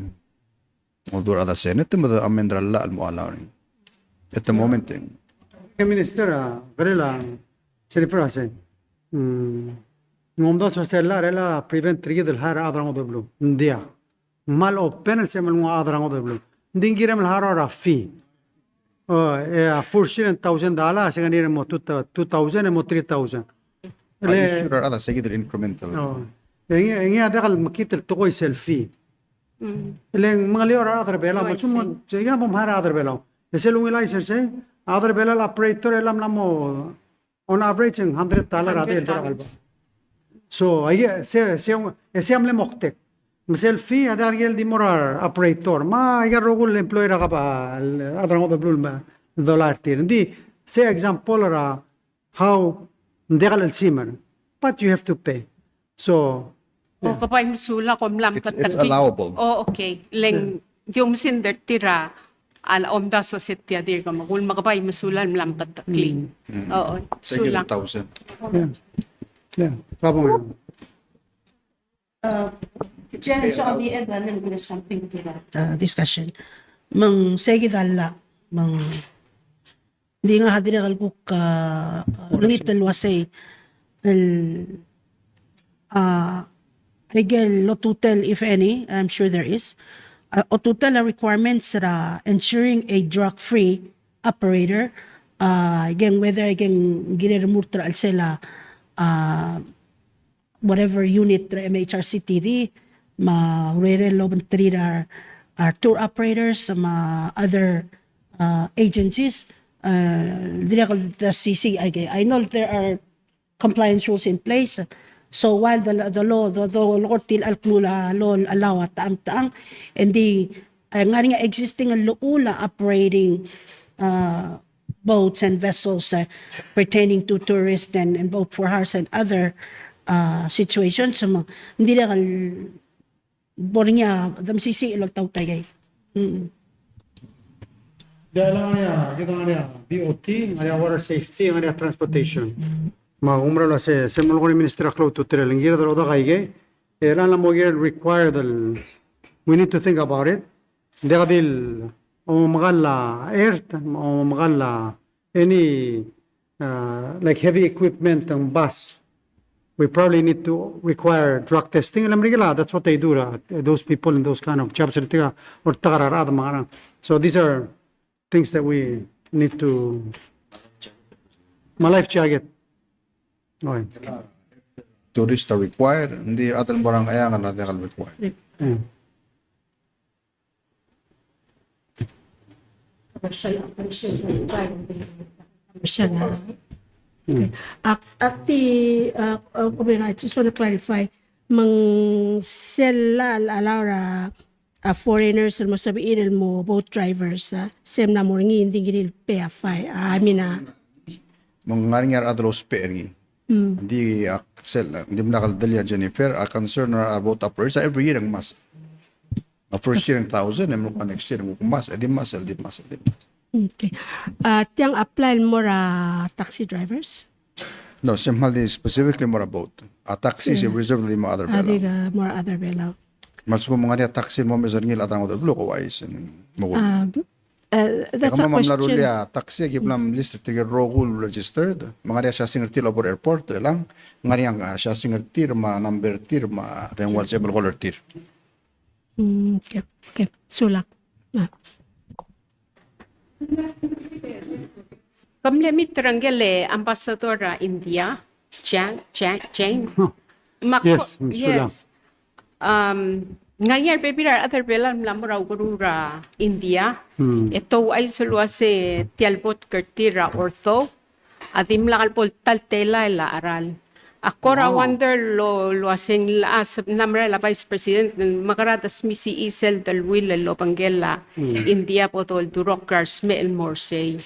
mo dedu er a rechad er a Senate, me de amend er a llach el mo allow er ngii. At the moment, e. Ke Minister, a, kerel a Jennifer a sei. Mm. Ng omdasu a sel llach er a prevent er kid el hire a rechad er a ngodech el beluu. Ng diak. Ng kmal open el sebechem el nguu a chad er a ngodech el beluu. Ng di ng kirem el harau er a fee. O, e a first year e ng thousand dollar, a second year e mo two, two thousand, e mo three thousand. A issue er a rechad a se kid el incremental. O. E ngii, e ngii a diak el mekngit el tekoi sel fee. Mm. E le ng mengeliou er a rechad er a Belau, mo, se, ia, bo mhire a rechad er a Belau. E sel ungil a chais er sei, a rechad er a Belau el operator e mla mo on average, ng hundred dollar a di el hundred dollars. So, aike, se, se, e sei a mle moktek. Me sel fee, a diak el di mo er a operator. Me aika el rokui el employee er a kab-, el, a rechad er a ngodech el beluu el dolai er tir. Ng di, se example er a how ng diak el simer. But you have to pay. So, o, yeah. Ke bai mesulang, kom mla meketeklii. It's, it's allowable. O, okay. Le ng di oumesingd er tir a, a omdasu a se tia dirk me kul me ke bai mesulang el mla meketeklii. Mm. O, o, se kid el sulang. Thousand. Yeah. Yeah. Problem. Uh, Jen, so on the end, and then we have something to that. Uh, discussion. Me ng se kid a llach, me ng Di ngak a dirrek el kuk, a, olengit el uasei el, a, aike el otutel, if any, I'm sure there is, a, otutel a requirements er a ensuring a drug-free operator, a, aike ng whether aike ng kirel el remurt er a chelsel a, a, whatever unit er a M H R C T D, me a urerel el obengterir a, a tour operators, me a other, uh, agencies, uh, dirrek el the C C, I, I know there are compliance rules in place. So while the, the law, the, the law, a law allow a ta-, a tang, and the, uh, ngar er ngii a existing law el operating, uh, boats and vessels, uh, pertaining to tourists and, and boat for hires and other, uh, situations. Me ng dirrek el bo er ngii a, the M C C el oltaut a ikei. Mm. Diak el ngar er ngii a, kid a ngar er ngii a B O T, ngar er ngii a water safety, ngar er ngii a transportation. Me a kumerang el uasei, se mo er a Ministry er a klou a ultutelel, ng kired el odak a ikei, e ng mla mo kired el require el, we need to think about it. Ng diak di el omekall a ert, omekall a any, uh, like, heavy equipment and bus. We probably need to require drug testing. El Merikel a, that's what they do, uh, those people in those kind of jobs. Tirka a oltak er a rechad me a ngerang. So these are things that we need to, me a life jacket. Okay. Tourist a required, ng di a rechad el mo er a Ngcheangel a diak el required. Mm. Commercial operations and private commercial, ah. Okay. Ak, ak di, ah, ah, I just want to clarify, me ng sel llach el allow er a, ah, foreigners el mo sebechir el mo boat drivers, ah, se mla mo er ngii, ng di ng kirir el pay a fine, ah, I mean, ah. Me ng ngar er ngii a rechad el ousbech er ngii. Mm. Ng di, ah, sel, ng dimlak el delii a Jennifer, a concern er a boat operators, every year e ng mass. A first year e ng thousand, e mlo kuk a next year e ng kuk mass, e di mass, e di mass, e di mass. Okay. Ah, tiang apply el mo er a taxi drivers? No, se kmal di specifically mo er a boat. A taxi se reserve el di mo er a rechad er a Belau. A di mo er a rechad er a Belau. Me a lsekum ng ngar er ngii a taxi el mo omes er ngii el chad er a ngodech el beluu, ko uaisei, me kuk. Ah, eh, that's a question. Kemam a mla rullii a taxi, aki mla list er tirke el rokui el registered. Me ng ngar er ngii a siasing er tir el obo er a airport, er chelechang. Ng ngar er ngii a siasing er tir, me a number er tir, me a, then what's able call er tir. Mm, okay, okay. Sulang. Ah. Ke mle meet er ngike el ambassador er a India, Chang, Chang, Chang. Yes, mm, sulang. Yes. Um, ng ngar er ngii a rebebil er a rechad er a Belau el mla mo er a ukeruul er a India. Hmm. E te ouchais el uase tia el boat er tir er a Ortho a dimlak el bo el ta el telael a cheral. Ak kora wonder el uase ng locha sebechel a merael a Vice President, me kora desmisichii sel deleuill el obengkel a India bo doldurokl er a resmecher el mo er sei.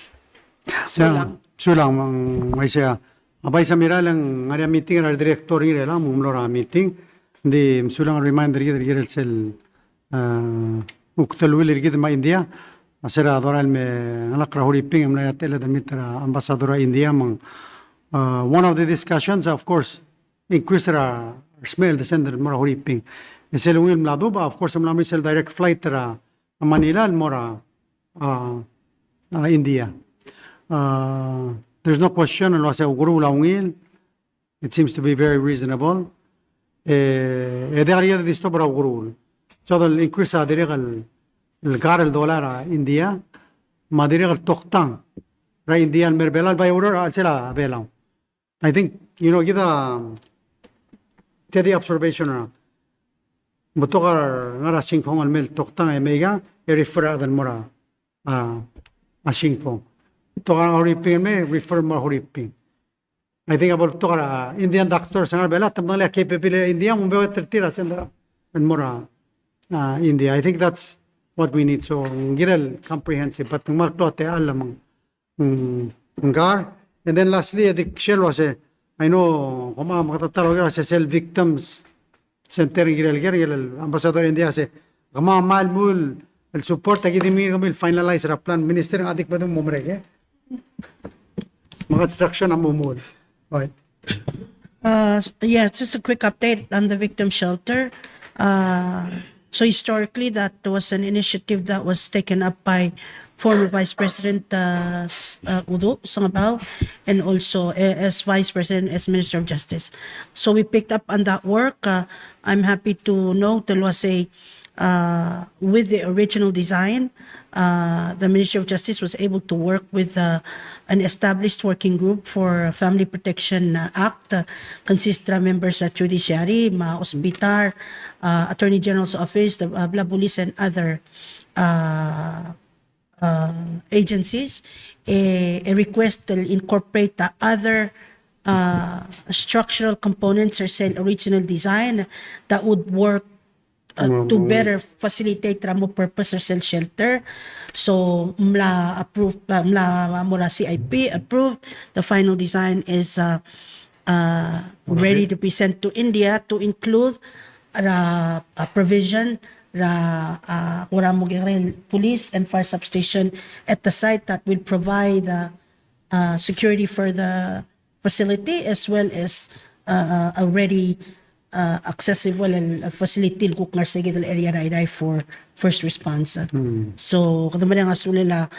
Sulang. Sulang, me ng uaisei a Vice a mirrael e ng ngar er ngii a meeting er a redirector er ngii er chelechang, me ng mlo er a meeting. Ng di mesulang el remind er kid el kirel sel, eh, kuk deleuill er kid me a India. a se er a dorael me ngelakl er a Huriping, e mla er a techelled el meet er a ambassador er a India, me ng, uh, one of the discussions, of course, increase er a, er a smecher el descend el mo er a Huriping. E sel ungil el mla duubech, of course, e mla mo er sel direct flight er a Manila el mo er a, a, a India. Uh, there's no question el uase a ukeruul a ungil. It seems to be very reasonable. E, e diak el kired el disturb er a ukeruul. So the increase a dirrek el, el kar el dolai er a India, me a dirrek el toktang er a India el mer a Belau, el bai oureor er a chelsel a Belau. I think, you know, kid a, tia di observation er a, betok a ngar er a Shin Kong el mei el toktang e mei a, e refer a chad el mo er a, a, a Shin Kong. Betok a ngar er a Huriping el mei, refer el mo er a Huriping. I think a bo el betok a Indian doctors el ngar er a Belau, te medengei a capability er a India, me bo er tir a send er a, el mo er a, a, India. I think that's what we need. So, ng kirel comprehensive, but ng kmal klou a techall me ng, mm, ng kar. And then lastly, e di kuk sel uase, I know, kom a meketeket el uase sel victims center, ng kirel ker, kirel ambassador er a India a se, kemam a kmal mle support, aki di mengiil kemiu el finalize er a plan, Minister, ng di kede mo merek, e? Me a construction a mo mle. Right. Uh, s-, yeah, just a quick update on the victim shelter. Uh, so historically, that was an initiative that was taken up by former Vice President, uh, S-, uh, Uduch Sengebau, and also, uh, as Vice President, as Minister of Justice. So we picked up on that work. Uh, I'm happy to note el uase, uh, with the original design, uh, the Ministry of Justice was able to work with, uh, an established working group for Family Protection, uh, Act, uh, consist er a members er a judiciary, me a hospital, uh, Attorney General's Office, the, uh, bla police and other, uh, uh, agencies, a, a request to incorporate the other, uh, structural components er sel original design that would work, uh, to better facilitate er a mo purpose er sel shelter. So, mla approve, uh, mla mo er a C I P approved. The final design is, uh, uh, ready to be sent to India to include er a, uh, provision er a, uh, kora mo kekerei el police and fire substation at the site that will provide, uh, uh, security for the facility as well as, uh, uh, a ready, uh, accessible el, uh, facility el kuk ngar er se kid el area er a Irrai for first response. So, kede mereng a sulel a,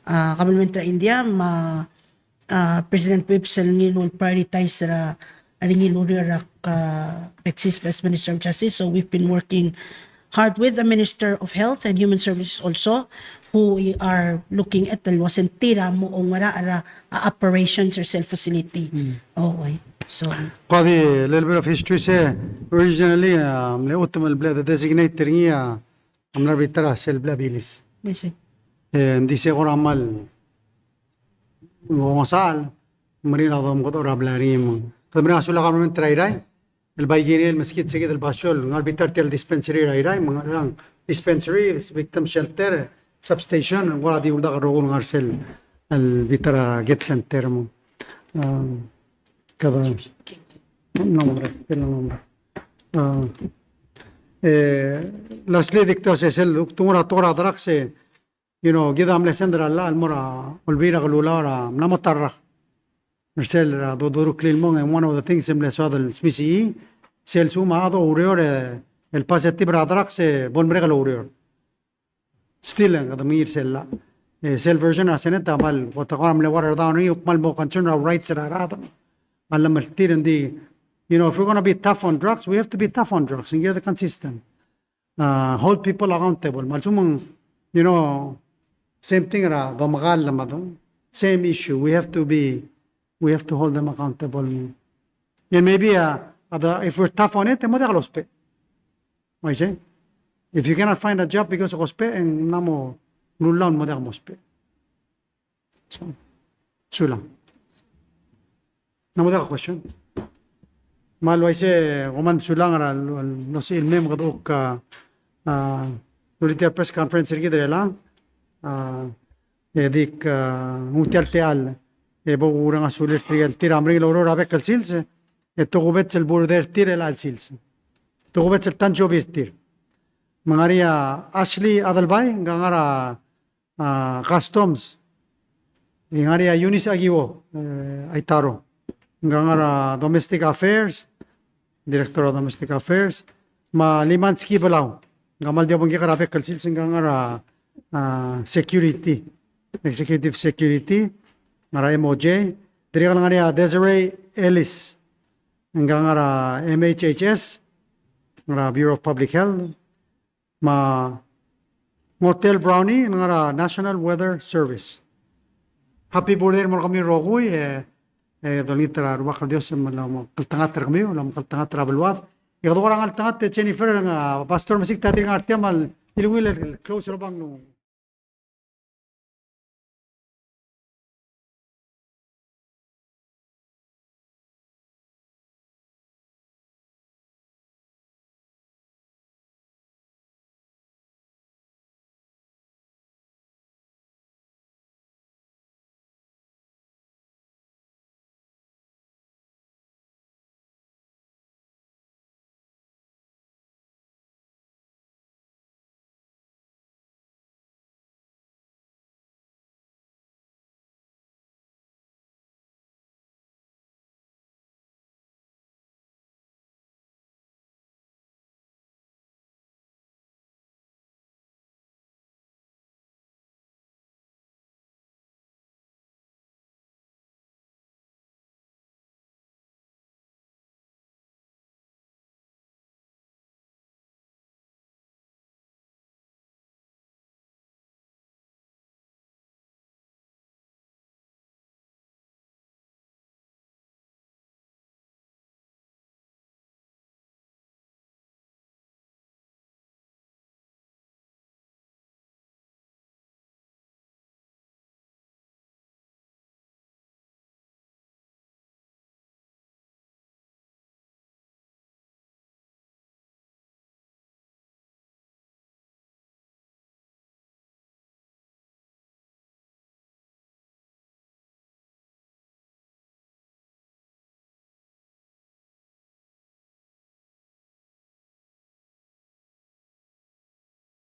uh, government er a India me a, uh, President Whipps el ngiluu el prioritize er a, a ngiluu er a, uh, Texas as Minister of Justice. So we've been working hard with the Minister of Health and Human Services also, who we are looking at el uase ng tir a mo oungerachel er a, uh, operations er sel facility. Oh, okay. So. Kora di little bit of history se, originally, uh, mle chutem el bla de designate er ngii a a mla er a bita er sel bla bilis. E ng di se kora kmal ngesechel, meringel a domekedechor a bla er ngii me ng. Kede mereng a sulel a government er a Irrai el bai kirel el meskid se kid el basio el ngar er a bita er tia el dispensary er a Irrai, me ng ngar er ngii a dispensary, victim shelter, substation, ng kora di uldak el rokui el ngar er sel, el bita er a Ked Center me ng. Um, Kede, no, hombre, kede, no, hombre. A, e, lastly, di kuk se sel, kuk ngar er a tekoi er a drugs e, you know, kid a mle send er a llach el mo er a Olbiil er a Kelulau er a mla mo ta el rak er sel er a dodu er a klilmong, e one of the things e mle soad el smisichii, sel lsekum a chad a oureor e, el positive er a drugs e, bo lemerek el oureor. Still, e ng kede mengiil er sel llach. E, sel version er a Senate a kmal, kot a kora mle watered down er ngii, kmal mo concern er a rights er a rechad me a llemeltir, ng di, you know, if we're gonna be tough on drugs, we have to be tough on drugs, and you're the consistent. Uh, hold people accountable. Me a lsekum ng, you know, same thing er a domekall me a, same issue. We have to be, we have to hold them accountable. And maybe, uh, at the, if we're tough on it, e mo diak lousbech. Me isei, if you cannot find a job because of ousbech, e ng mla mo lulau el mo diak mousbech. So, sulang. Ng mo diak a question. Me a le uaisei, kom kmal mesulang er a lo-, losechil el mei me kede kuk, a, a, rullii tia el press conference er kid er chelechang, a, e di kuk, a, nguu tia el techall, e bo kureng a sulir tirke el tir a meringel el oureor er a bek el sils, e tokubets el birthday er tir er chelecha el sils. Tokubets el tansiobi er tir. Me ng ngar er ngii a Ashley Adelbai, ng ngar er a, a, Customs, e ng ngar er ngii a Eunice Akiwo, e, Aitaro, ngka ngar er a Domestic Affairs, Director of Domestic Affairs, me a Limanski Belau, ngka el kmal di obengkek er a bek el sils, ngka ngar er a, a, Security, Executive Security, ngar er a M O J. Dirrek el ngar er ngii a Desiree Ellis, ngka ngar er a M H H S, ngar er a Bureau of Public Health, me a Ngotel Brownie, ngar er a National Weather Service. Happy birthday el mo er kemiu el rokui, e, e dolengit er a Rubak el Dios me lomekngeltengat er kemiu, lomekngeltengat er a beluad. E kede kora ngeltengat e Jennifer, e ng a Pastor Mesik a dirk ngar tiang me a di ungil el close el obang el